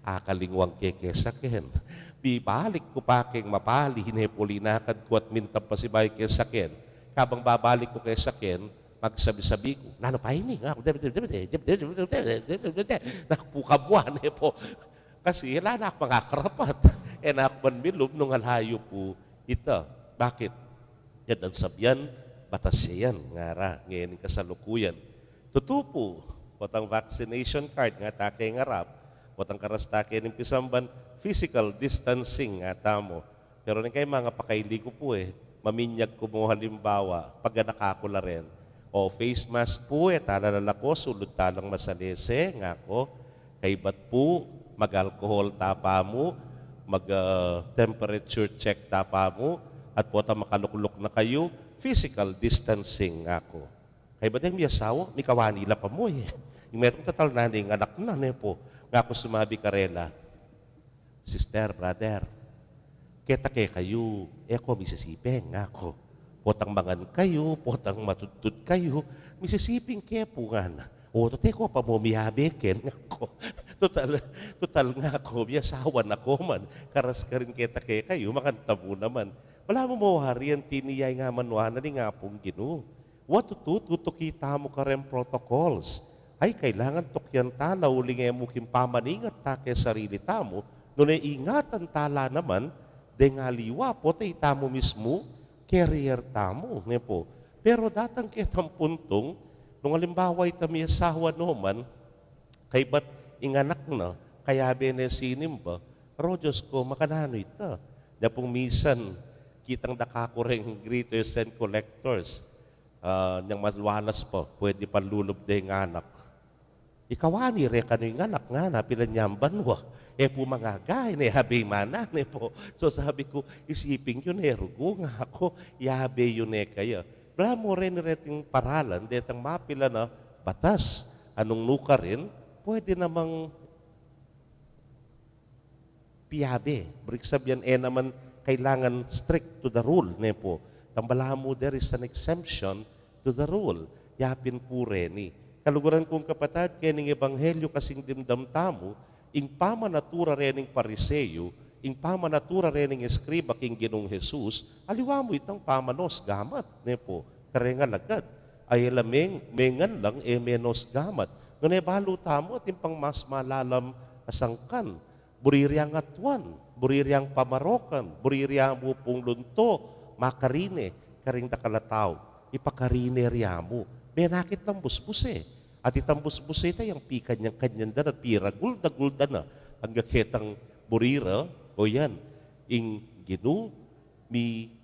akalingwang ke keng saken. Bibalik ku pa keng mapali, ne pu, linakad ku at minta pasibayu keng saken. Kabang babalik ku keng saken, magsabi-sabi ku, "Nanu pa ini?" Nga ku, "Debe, debe, debe, debe, debe, debe, debe, debe, debe, debe." Naku pu, kamua, ne pu. Kasi ala na ku mangakarapat. E na ku man milub nung alayu pu ita. Bakit? Gad nang sabyan, batas ya yan, ngara, ngening kasalukuyan. Tutu pu, potang vaccination card nga ta keng arap, potang karas ta kening pisamban, physical distancing nga tamu. Pero neng kaybat mangapakaili ku pu e, maminyag ku mu halimbawa, pag anak aku la ren. O face mask pu e, tala lalako, sulud talang masalese, ngaku. Kaybat pu, mag-alcohol ta pa mu, mag, ah, temperature check ta pa mu, at potang makalukluk na kayu, physical distancing, ngaku. Kaybat deng miyasawa, mikawani la pa mu e. Ing metung tatal na ning anak na, ne pu. Ngaku sumabi karela, "Sister, brother, keta kekayu, e ko misisiping," ngaku. "Potang mangan kayu, potang matudtud kayu, misisiping ke pu," ngana. "O, tote ko pa mu miyabe ken," ngaku. "Tutal, tutal," ngaku, "miyasawa na ko man. Karas karin keta kekayu, mangan tamu naman." Balamu mawari anti niya ing amanuan na ning Apung Ginu. Wa tutu, tutuki tamu kareng protocols. Ay, kailangan tukian tala uling e mu king pamaningat ta keng sarili tamu, nune ingatan tala naman deng aliwa, pota itamu mismu, carrier tamu, ne pu. Pero datang ketang puntung, nung alimbawa ita miyasawa no man, kaybat ing anak na, kayabe ne sinimba, "Aro, Dios ku, makananu ita?" Nya pung misan, kitang dakaku reng greeters and collectors, ah, nyang malualas pa, pwede pang lulub deng anak. "Ikawani re kanu ing anak," ngana, "pilan yang banua. E pu mangagain, e yabe ing mana," ne pu. So sabi ku, "Isiping yu ne rugu," ngaku, "yabe yu ne kaya." Balamu reni reting paralan, detang mapilan a batas, anung nukarin, pwede namang piyabe. Buri king sabyan, e naman kailangan strict to the rule, ne pu. Tang balamu, there is an exemption to the rule. Yapin pu reni. Kaluguran kung kapatad, kening ebanghelyu kasing dimdam tamu, Ing pamanatura re ning Pariseo, ing pamanatura re ning eskriba king Ginung Jesus, aliwa mu itang pamanos gamat, ne pu, kareng alagad. Ay la meng-, mengan lang e menos gamat. Nune balu tamu atin pang mas malalam a sangkan. Buri riyang atuan, buri riyang pamarokan, buri riyamu pung lunto, makarine, karing dakal a tau, ipakarine riyamu. Menakit lang busbuse. At itang busbuse ita yang pikanyan-kanyan da na piragul-dagul da na. Angga ketang buri ra, o yan, ing Ginu, mi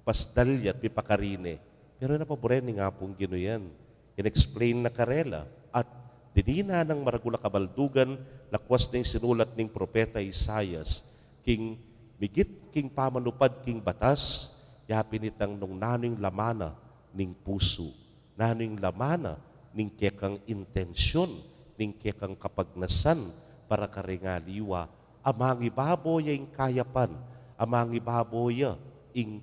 pasdal ya at mipakarine. Pero napaburen ning Apung Ginu yan. In-explain na karela. At dinina nang maragul a kabaldugan, lakwas ning sinulat ning propeta Isaias, king migit king pamanupad king batas, yapin itang nung nanu ing laman na ning pusu, nanu ing laman na ning kekang intensyon, ning kekang kapagnasan, para karing aliwa, amangi babo ya ing kayapan, amangi babo ya ing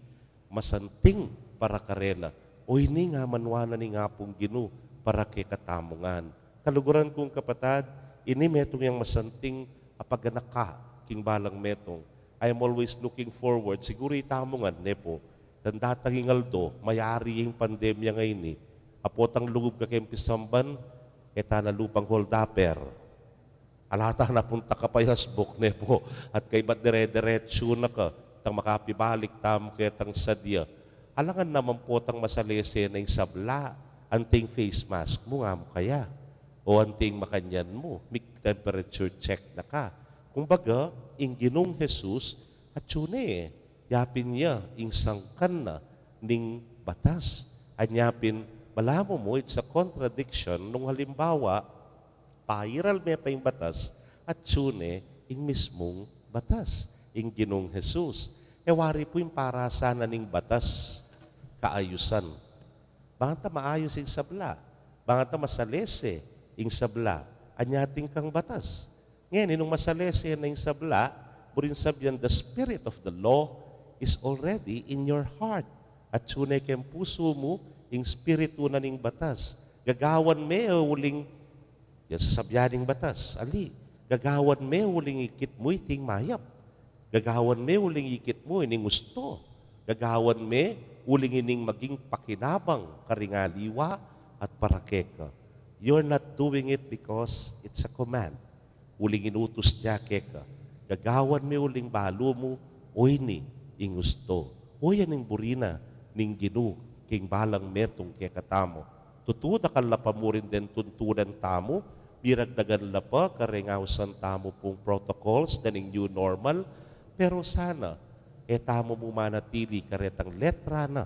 masanting para karela. O ini nga manuan na ning Apung Ginu para kekatamu ngan. Kaluguran kung kapatad, ini metung yang masanting a paganaka king balang metung. I am always looking forward. Siguru itamu ngan, ne pu. Tang datang ing aldo, mayari ing pandemya ngeni. Apotang lugub ka keng pisamban, e ta na lupang holdupper. Ala ta na pung takapayasbuk, ne pu, at kaybat dire-diretsu na ka, tang makapibalik tamu ketang sadya. Alangan naman potang masalese na ing sabla, anting face mask mu nga mu kaya. O anting makanyan mu, mig temperature check na ka. Kumbaga, ing Ginung Jesus, atsu ne, yapin ya, ing sangkan na, ning batas. Anya pin, malamu mu, it's a contradiction, nung halimbawa, pairal me pa ing batas, atsu ne ing mismung batas, ing Ginung Jesus. E wari pu ing parasan na ning batas, kaayusan. Bang ta maayus ing sabla, bang ta masalese ing sabla, anya atin kang batas. Ngeni, nung masalese na ing sabla, buring sabian, the spirit of the law is already in your heart. Atsu ne keng pusu mu ing spiritu na ning batas. Gagawan me uling, yan sasabian ning batas, ali, gagawan me uling ikit mu iting mayap. Gagawan me uling ikit mu ining usto. Gagawan me uling ining maging pakinabang karing aliwa at para keka. You're not doing it because it's a command. Uling inutus ya keka. Gagawan me uling balu mu, o ini ing usto. O yan ing buri na ning Ginu king balang metung kekatamu. Tutu, dakal la pa murin deng tuntunan tamu, miragdagan la pa kareng ausan tamu pung protocols na ning new normal, pero sana e tamu mu manatili karetang letra na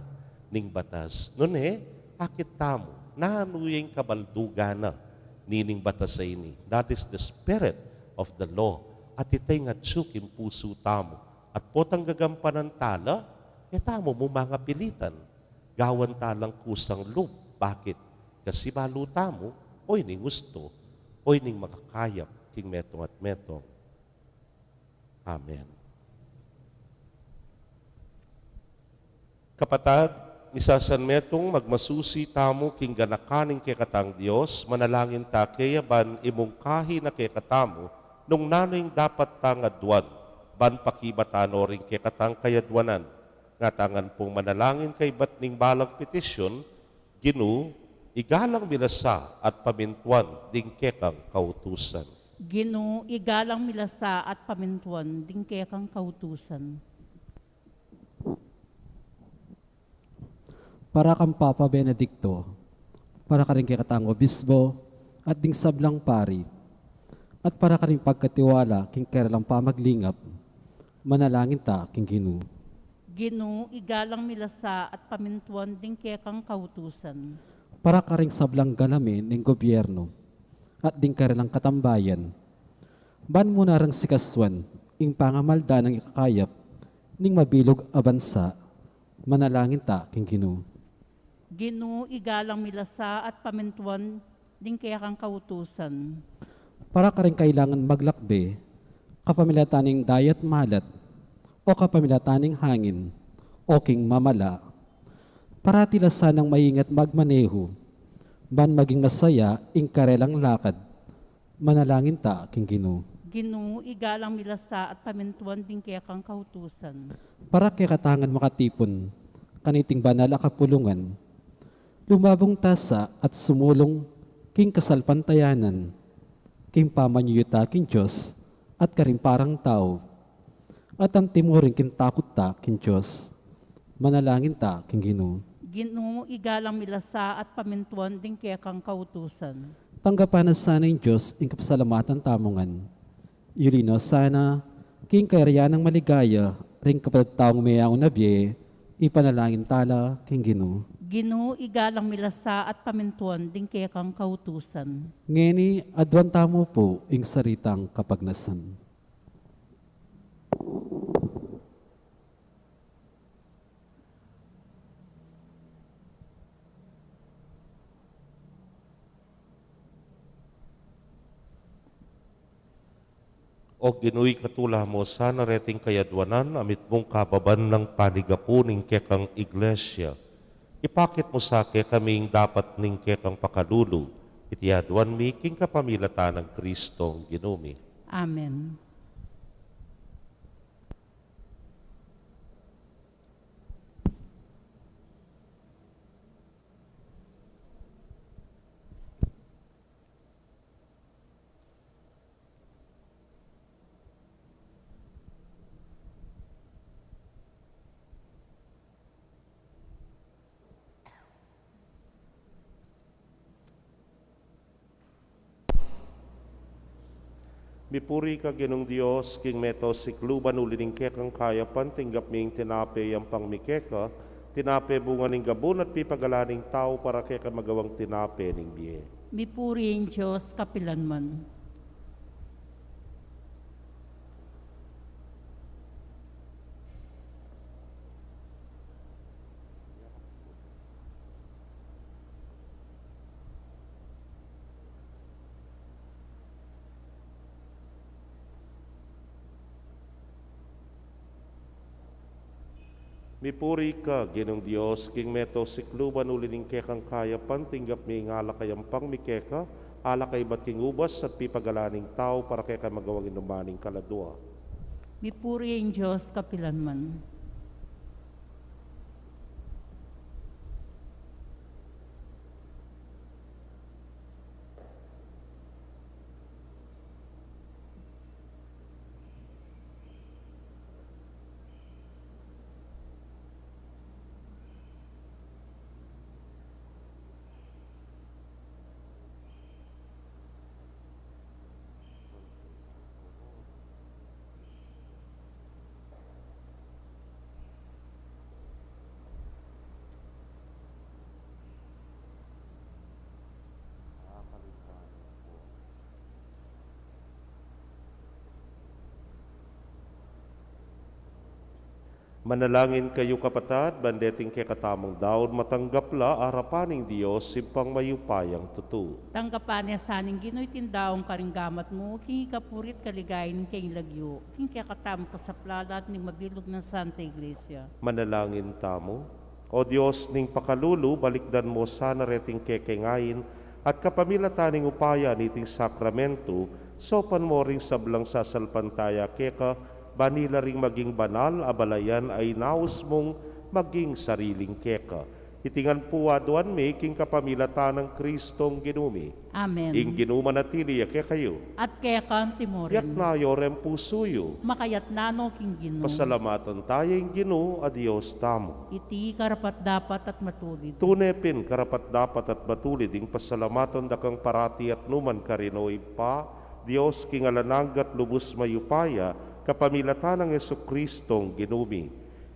ning batas. Nune, akit tamu, nanu ya ing kabaldugan na nining batas a ini. That is the spirit of the law. At ita ing atsu king pusu tamu. At potang gagampanan tala, e tamu mu mangapilitan. Gawan talang kusang lub. Bakit? Kasi balu tamu, o ining usto, o ining makakayap king metung at metung. Amen. Kapatad, misasan metung magmasusi tamu king ganakan ning kekatang Dios, manalangin ta keya ban imungkahi na kekatamu nung nanu ing dapat tang aduan, ban pakibatan no ring kekatang kayaduanan. Ngatanan pung manalangin kaybat ning balang petisyun, Ginu, igalang mi la sa at pamintuan ding kekang kautusan. Ginu, igalang mi la sa at pamintuan ding kekang kautusan. Para kang Papa Benedicto, para karing kekatang obispo, at ding sablang pari, at para karing pagkatiwala king karelang pamaglingap, manalangin ta king Ginu. Ginu, igalang mi la sa at pamintuan ding kekang kautusan. Para karing sablang galamin ning gobyerno, at ding karelang katambayan, ban mu na rang sikasuan ing pangamaldan nang ikakayap ning mabilug a bansa, manalangin ta king Ginu. Ginu, igalang mi la sa at pamintuan ding kekang kautusan. Para karing kailangan maglakbe, kapamilatan ning dayat malat, o kapamilatan ning hangin, o king mamala. Parati la sanang maingat magmanehu, ban maging masaya ing karelang lakad, manalangin ta king Ginu. Ginu, igalang mi la sa at pamintuan ding kekang kautusan. Para kekatang makatipun kaniting banal a kapulungan, lumabung ta sa at sumulung king kasalpantayanan, king pamanyuyuta king Dios at karing parang tau, at antimurin king takut ta king Dios. Manalangin ta king Ginu. Ginu, igalang mi la sa at pamintuan ding kekang kautusan. Tanggapan na sana ning Dios ing kapasalamatan tamu ngan. Yuli na sana king kayarian nang maligaya ring kapatad tang meyaun na bie, ipanalangin ta la king Ginu. Ginu, igalang mi la sa at pamintuan ding kekang kautusan. Ngeni, aduan tamu pu ing sarili tang kapagnasan. O Ginu, ikatula mu sana reting kayaduanan a mitmung kababan nang panigapu ning kekang Iglesia. Ipakit mu sa kekami ing dapat ning kekang pakalulu. Iti aduan mi king kapamilatan nang Kristong Ginu mi. Amen. Mipuri ka, Ginung Dios, king meto sikluban. Uli ning kekang kayapan tinggap mi ing tinape, yampang mi keka, tinape bunga ning gabun at pipagalan ning tau para keka magawang tinape ning bie. Mipuri ing Dios kapilanman. Mipuri ka, Ginung Dios, king meto sikluban. Uli ning kekang kayapan tinggap mi ing alak a yampang mi keka, alak a ibat king ubas at pipagalan ning tau para keka magawang inuman ning kaladua. Mipuri ing Dios kapilanman. Manalangin kayu, kapatad, ban deting kekatamung daun matanggap la arapan ning Dios, Ibpang mayupayang tutu. Tanggapan na sa ning Ginu iting daun karing gamat mu, king ikapuri't kaligayan ning kayang lagyu, king kekatamung kasaplalan at ning mabilug nang Santa Iglesia. Manalangin tamu. O Dios ning pakalulu, balikdan mu sana reting kekengain, at kapamilatan ning upaya niting sakramentu, saupan mu ring sablang sasalpantaya keka, ban ila ring maging banal a balayan a inaus mung maging sariling keka. Iti ngan pu aduan mi king kapamilatan nang Kristong Ginu mi. Amen. Ing Ginu manatili ya kekayu. At keka mu rin. Itas yu reng pusu yu. Makaitas no king Ginu. Pasalamatan taya ing Ginu a Dios tamu. Iti karapat-dapat at matulid. Tune pin karapat-dapat at matulid ing pasalamatan da kang parati at nukarin man, O Ibpa, Dios king alang angga at lubus mayupaya, kapamilatan nang Jesukristong Ginu mi.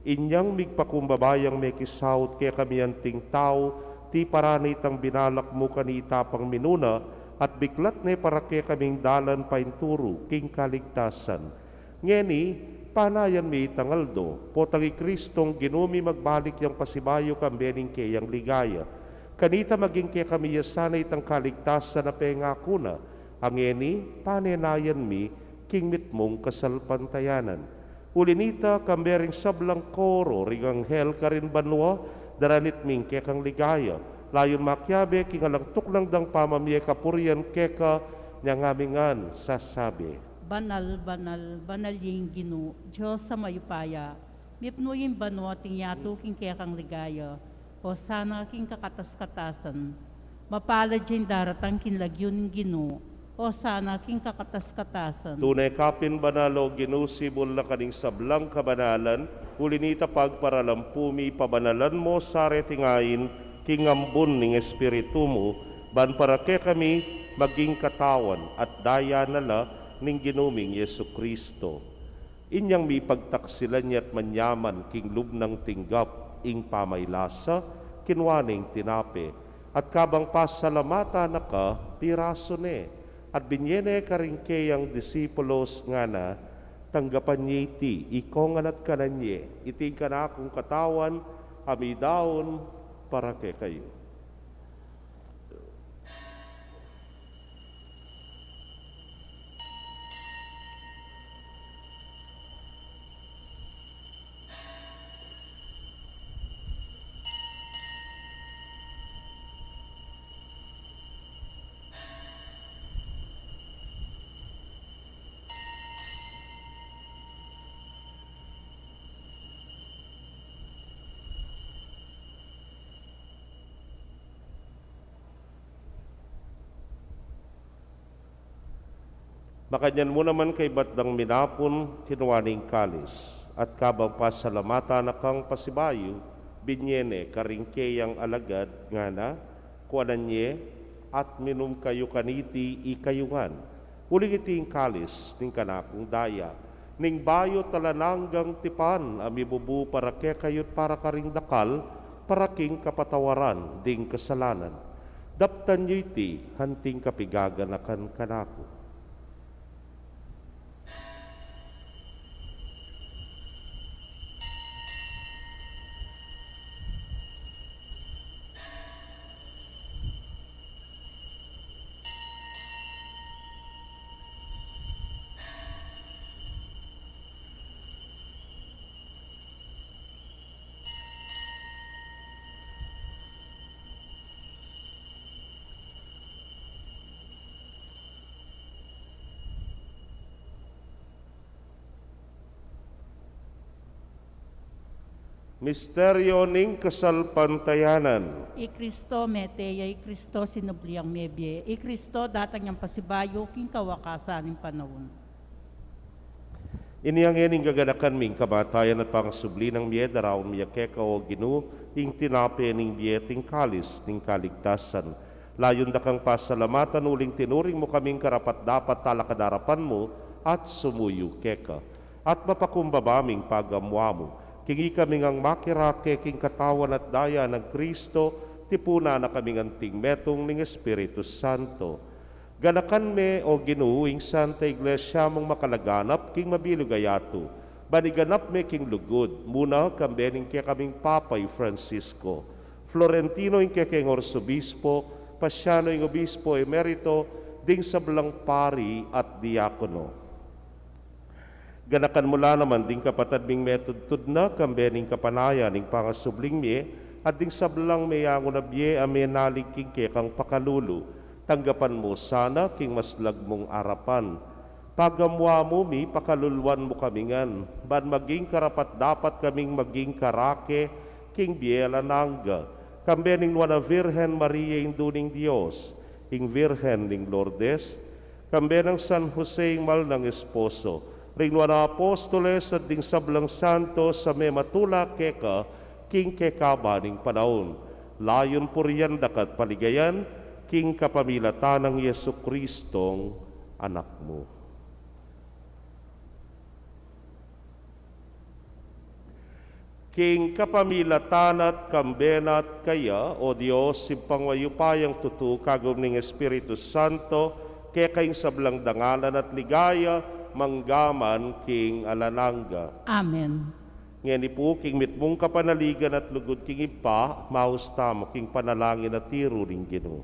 Inyang migpakumbaba yang mekisaut kekami anting tau, tiparan ne itang binalak mu kanita pang minuna, at biklat ne para kekaming dalan painturu king kaligtasan. Ngeni, panayan mi itang aldo, potang i Kristong Ginu mi magbalik yang pasibayu kambe ning keyang ligaya. Kanita maging kekami ya sana itang kaligtasan a pengaku na, a ngeni, panenayan mi king mitmung kasalpantayanan. Uli nita, kambe ring sablang koro ring anghel karin banua, daranit mi ing kekang ligaya, layun makiabe king alang tuknang dang pamamie kapurian keka, nyang ami ngan sasabi. Banal, banal, banal ya ing Ginu, Dios a mayupaya. Mipnu ya ing banua at ing yatu king kekang ligaya. Hosana king kakatas-katasan. Mapalad ya ing daratang king lagyu ning Ginu. Hosana king kakatas-katasan. Tune ka pin banal, o Ginu, sibul na ka ning sablang kabanalan, uli nita pagparalampu mi, pabanalan mu sa reting ain king ambun ning Espiritu mu, ban para kekami maging katawan at daya na la ning Ginu ming Jesu-Cristo. Inyang mipagtaksilan ya at manyaman king lub nang tinggap ing pamaylasa, kinua ne ing tinape, at kabang pasalamatan na ka, pirasu ne, at binye ne karing keyang disipulos, ngana: Tanggapan ye iti, ikongan at kanan ye, iti ing kanakung katawan, a midaun para kekayu. Makanyan mu naman kaibat dang minapun, kinua ne ing kalis, at kabang pasalamatan na kang pasibayu, binye ne karing keyang alagad, ngana: Kuanan ye at minum kayu kaniti, ikayu ngan, uling iti ing kalis ning kanakung daya, ning bayu at alang anggang tipan, a mibubu para kekayu't para karing dakal, para king kapatawaran ding kasalanan. Daptan yu iti anting kapigaganakan kanaku. Misteryo ning kasalpantayanan. I Kristo mete ya, i Kristo sinubli yang mebie, i Kristo datang yang pasibayu king kawakasan ning panaun. Inya ngeni ing gaganakan ming kamatayan at pangasubli nang mie, daraun mi ya keka, o Ginu, ing tinape ning bie at ing kalis ning kaligtasan. Layun da kang pasalamatan uling tinuring mu kaming karapat-dapat talakad arapan mu at sumuyu keka. At mapakumbaba ming pagamuan mu king ikami ngang makirake king katawan at daya nang Kristo, tipunan na kaming anting metung ning Espiritu Santo. Ganakan me, o Ginu, ing Santa Iglesia mung makalaganap king mabilug a yatu, ban iganap me king lugud, muna kambe ning kekaming Papa i Francisco, Florentino ing kekeng Arsobispo, Pasiano ing Obispo Emerito, ding sablang pari at diakono. Ganakan mu la naman ding kapatad ming metudtud na kambe ning kapanayan ning pangasubling mie, at ding sablang meyangu na bie a menalig king kekang pakalulu. Tanggapan mu sana king maslag mung arapan. Pagamuan mu mi, pakaluluan mu kami ngan, ban maging karapat-dapat kaming maging karake king bie alang angga, kambe ning Nuan a Virgen Maria, Indu ning Dios, ing Virgen ning Lourdes, kambe nang San Jose ing mal nang esposo, ring nuan a apostoles at ding sablang santos a mematula keka king kekaban ning panaun. Layun purian da ka at paligayan king kapamilatan nang Jesucristong Anak mu. King kapamilatan na at kambe na at kaya, o Dios, Ibpang mayupayang tutu, kagum ning Espiritu Santo, keka ing sablang dangalan at ligaya, mangga man king alang angga. Amen. Ngeni pu, king mitmung kapanaligan at lugud king Ibpa, maus tamu king panalangin a tiru ning Ginu.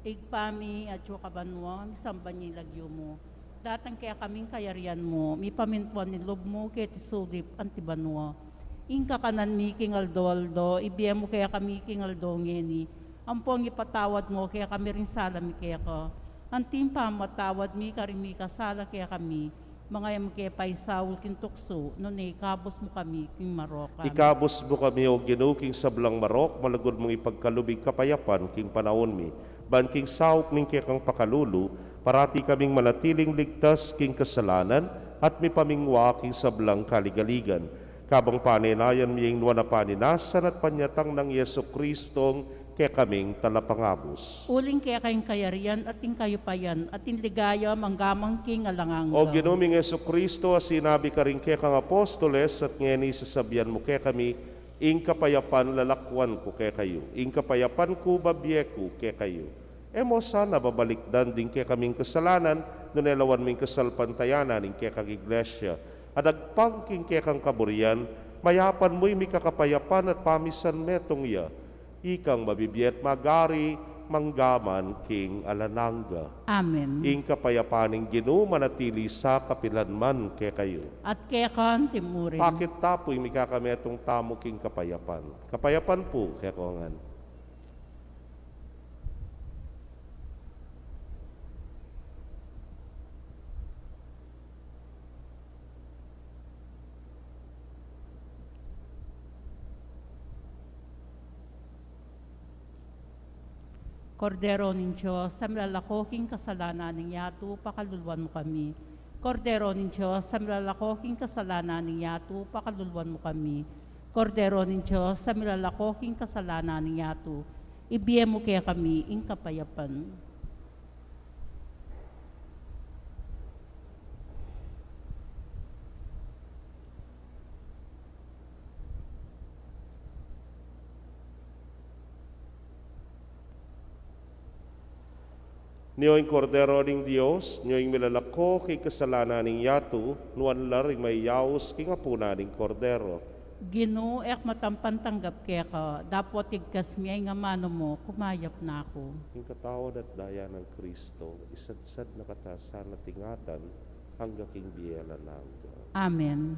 Ibpa mi, atsu ka banua, misamban ya ing lagyu mu. Datang kekami ing kayarian mu, mipamintuan ing lub mu keti sulip anti banua. Ing kakanan mi king aldo-aldo, ibie mu kekami king aldo ngeni. Ampon ipatawad mu kekami ring sala mi keka, Anti ing pamatawad mi karing mikasala kekami, manga e mu ke paisaul king tuksu, nune ikabus mu kami king marok. Amen. Ikabus mu kami, O Ginu, king sablang marok, malugud mung ipagkalub ing kapayapan king panaun mi, ban king saup ning kekang pakalulu, parati kaming manatiling ligtas king kasalanan at mipamingwa king sablang kaligaligan. Kabang panenayan mi ing nuan a paninasan at panyatang nang Jesucristong kekaming Talapangabus. Uling keka ing kayarian at ing kayupayan at ing ligaya manggaman king alang angga. O Ginu ming Jesucristo, a sinabi karing kekang apostoles, at ngeni sasabian mu kekami, ing kapayapan lalakwan ku kekayu, ing kapayapan ku babie ku kekayu. E mo sana babalikdan ding kekaming kasalanan, nune lawan mu ing kasalpantayanan ning kekang Iglesia. At agpang king kekang kaburian, mayapan mu ing mikakapayapan at pamisan metung ya. Ikang mabibie at magari, manggaman king alang angga. Amen. Ing kapayapan ning Ginu manatili sa kapilan man kekayu. At keka anti mu rin. Pakit ta pu ing mikakametung tamu king kapayapan. Kapayapan pu kekongan. Kordero ning Dios, a milalako king kasalanan ning yatu, pakaluluan mu kami. Kordero ning Dios, a milalako king kasalanan ning yatu, pakaluluan mu kami. Kordero ning Dios, a milalako king kasalanan ning yatu, ibie mu kekami ing kapayapan. Nio ing Kordero ning Dios, nio ing milalako king kasalanan ning yatu, nuan la ring mayaus king apunan ning Kordero. Ginu, e ku matampan tanggap keka, dapot igkas me ing amanu mu, kumayap na ku. Ing katawan at daya nang Kristo, isadsad na kata sana at ingatan, angga king bie alang angga. Amen.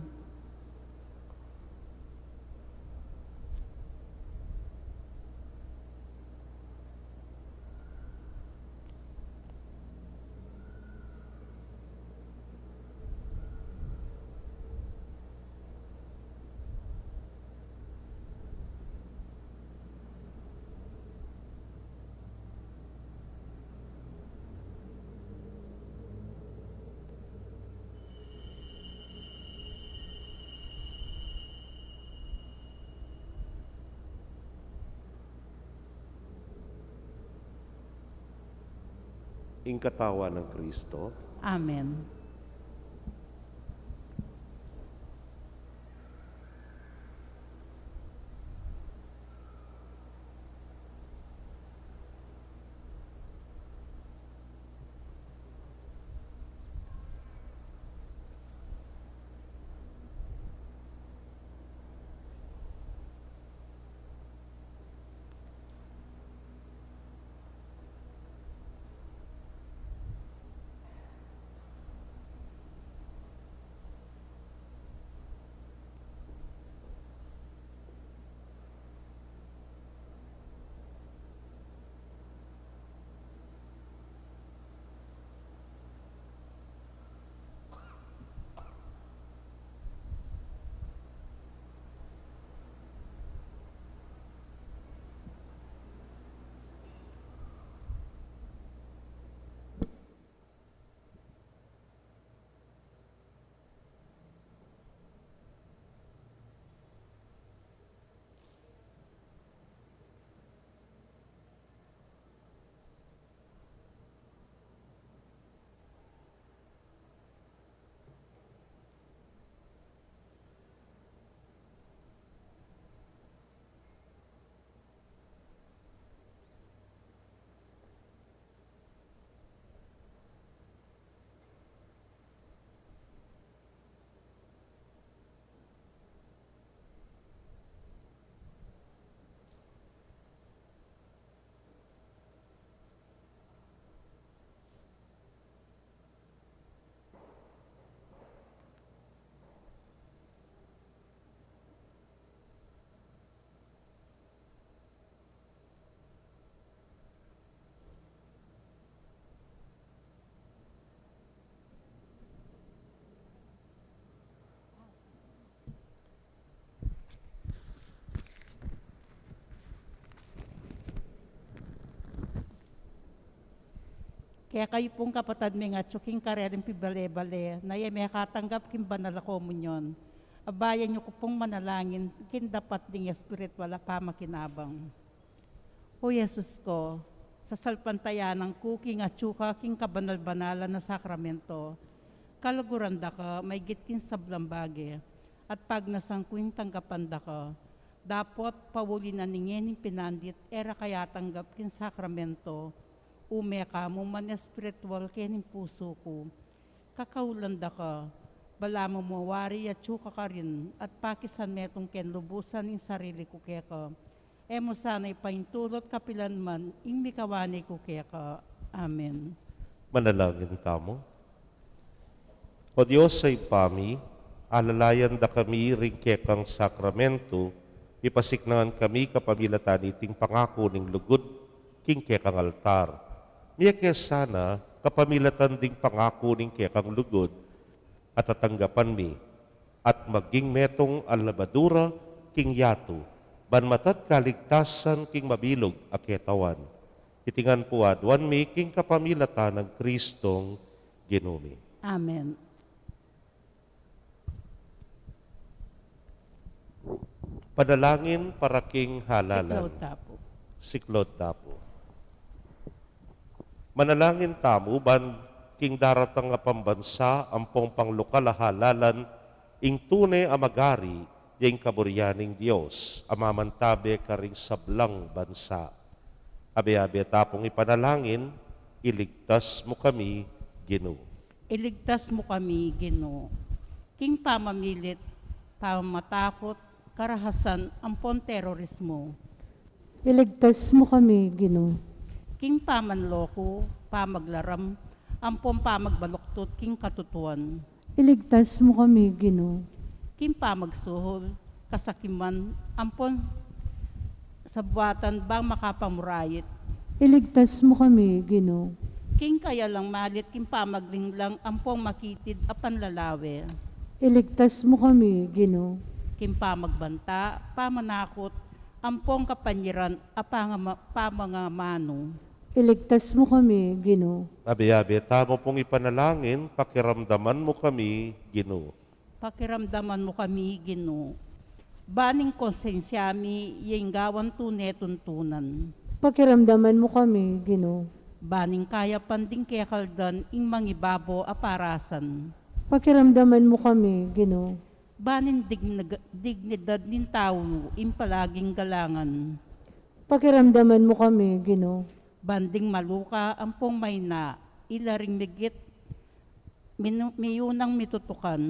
Ing katawan nang Kristo. Amen. Kekayu pung kapatad ming atsu king kareling pibale-bale, na e mekatanggap king banal a komunyon, abayan yu ku pung manalangin king dapat ding espiritual a pamakinabang. O Jesus ko, sasalpantayanan ku king atsu ka king kabanal-banalan a sakramento, kaluguran da ka maigit king sablang bage, at pagnasan ku ing tanggapan da ka. Dapot pauli na ning ngening pinandit e ra ka atanggap king sakramento, ume ka mu man espiritual kening pusu ku. Kakaulan da ka, balamu mu wari atsu ka karin, at pakisan metung king lubusan ing sarili ku keka. E mu sana ipaintulut kapilan man ing mikawani ku keka. Amen. Manalangin tamu. O Dios a Ibpa mi, alalayan da kami ring kekang sakramento, mipasiknangan kami kapamilatan niting pangaku ning lugud king kekang altar. Mie ke sana kapamilatan ding pangaku ning kekang lugud, at tatanggapan mi, at maging metung a labadura king yatu, ban mata't kaligtasan king mabilug a ketawan. Iti ngan pu aduan mi king kapamilatan nang Kristong Ginu mi. Amen. Panalangin para king halalan. Siklaud ta pu. Siklaud ta pu. Manalangin tamu ban king daratang a pambansa ampong panglokal a halalan, ing tune a magari, ya ing kaburian ning Dios a mamantabe karing sablang bansa. Abe-abe ta pung ipanalangin, iligtas mu kami, Ginu. Iligtas mu kami, Ginu, king pamamilit, pamatakut, karahasan, ampon terorismo. Iligtas mu kami, Ginu. King pamanloko, pamaglaram, ampon pamagbaluktot king katutuan. Iligtas mu kami, Ginu. King pamagsuhol, kasakiman, ampon sabuatan bang makapamurayit. Iligtas mu kami, Ginu. King kayalang malit king pamaglinglang ampong makitid a panlalawe. Iligtas mu kami, Ginu. King pamagbanta, pamanakut, ampong kapanyiran a pangama-, pamangamanu. Iligtas mu kami, Ginu. Abe-abe tamu pung ipanalangin, pakiramdaman mu kami, Ginu. Pakiramdaman mu kami, Ginu. Ban ing konsensya mi, ya ing gawan tune tuntunan. Pakiramdaman mu kami, Ginu. Ban ing kayapan ding kekaldan ing mangibabo a parasan. Pakiramdaman mu kami, Ginu. Ban ing dignig-, dignidad ning tau ing palaging galangan. Pakiramdaman mu kami, Ginu. Ban ding maluka ampong maina, ila ring migit minu-, miyunang mitutukan.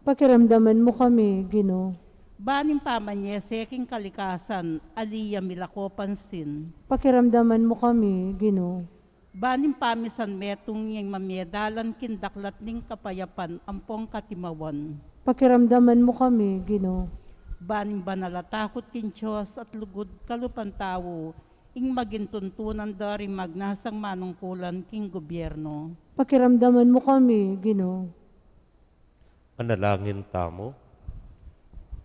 Pakiramdaman mu kami, Ginu. Ban ing pamanyese king kalikasan, ali ya milako pansin. Pakiramdaman mu kami, Ginu. Ban ing pamisan metung ya ing mamie dalan king daklat ning kapayapan ampong katimawan. Pakiramdaman mu kami, Ginu. Ban ing banal a takut king Dios at lugud kalupan tau, ing maging tuntunan da ring magnasang manungkulan king gobyerno. Pakiramdaman mu kami, Ginu. Manalangin tamu.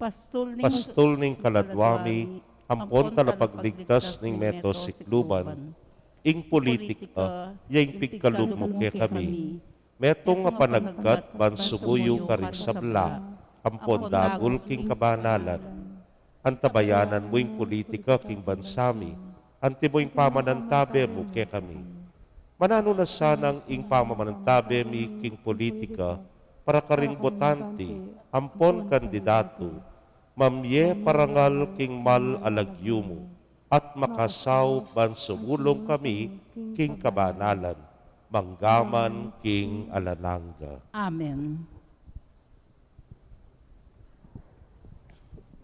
Pastul ning, pastul ning kaladwa mi, ampon talapagligtas ning meto sikluban, ing pulitika, ya ing pigkalub mu kekami. Metung a panagkat ban sumuyu karing sabla, ampon dagul king kabanalan. Antabayanan mu ing pulitika king bansa mi, antimo ing pamanantabe mu kekami. Mananu na sanang ing pamamanantabe mi king pulitika para karing botante ampon kandidatu, mamie parangal king mal a lagyu mu, at makasaup ban sumulung kami king kabanalan, manggaman king alang angga. Amen.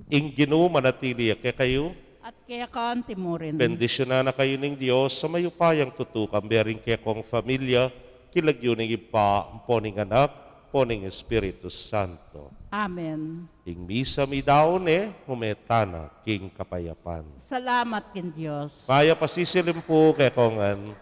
Ing Ginu manatili ya kekayu. At keka anti mu rin. Bendisyunan na kayu ning Dios a mayupayang tutu, kambe ring kekong familia, king lagyu ning Ibpa, ampo ning Anak, ampo ning Espiritu Santo. Amen. Ing misa mi daun e, mume tana king kapayapan. Salamat king Dios. Mayap a sisilim pu kekongan.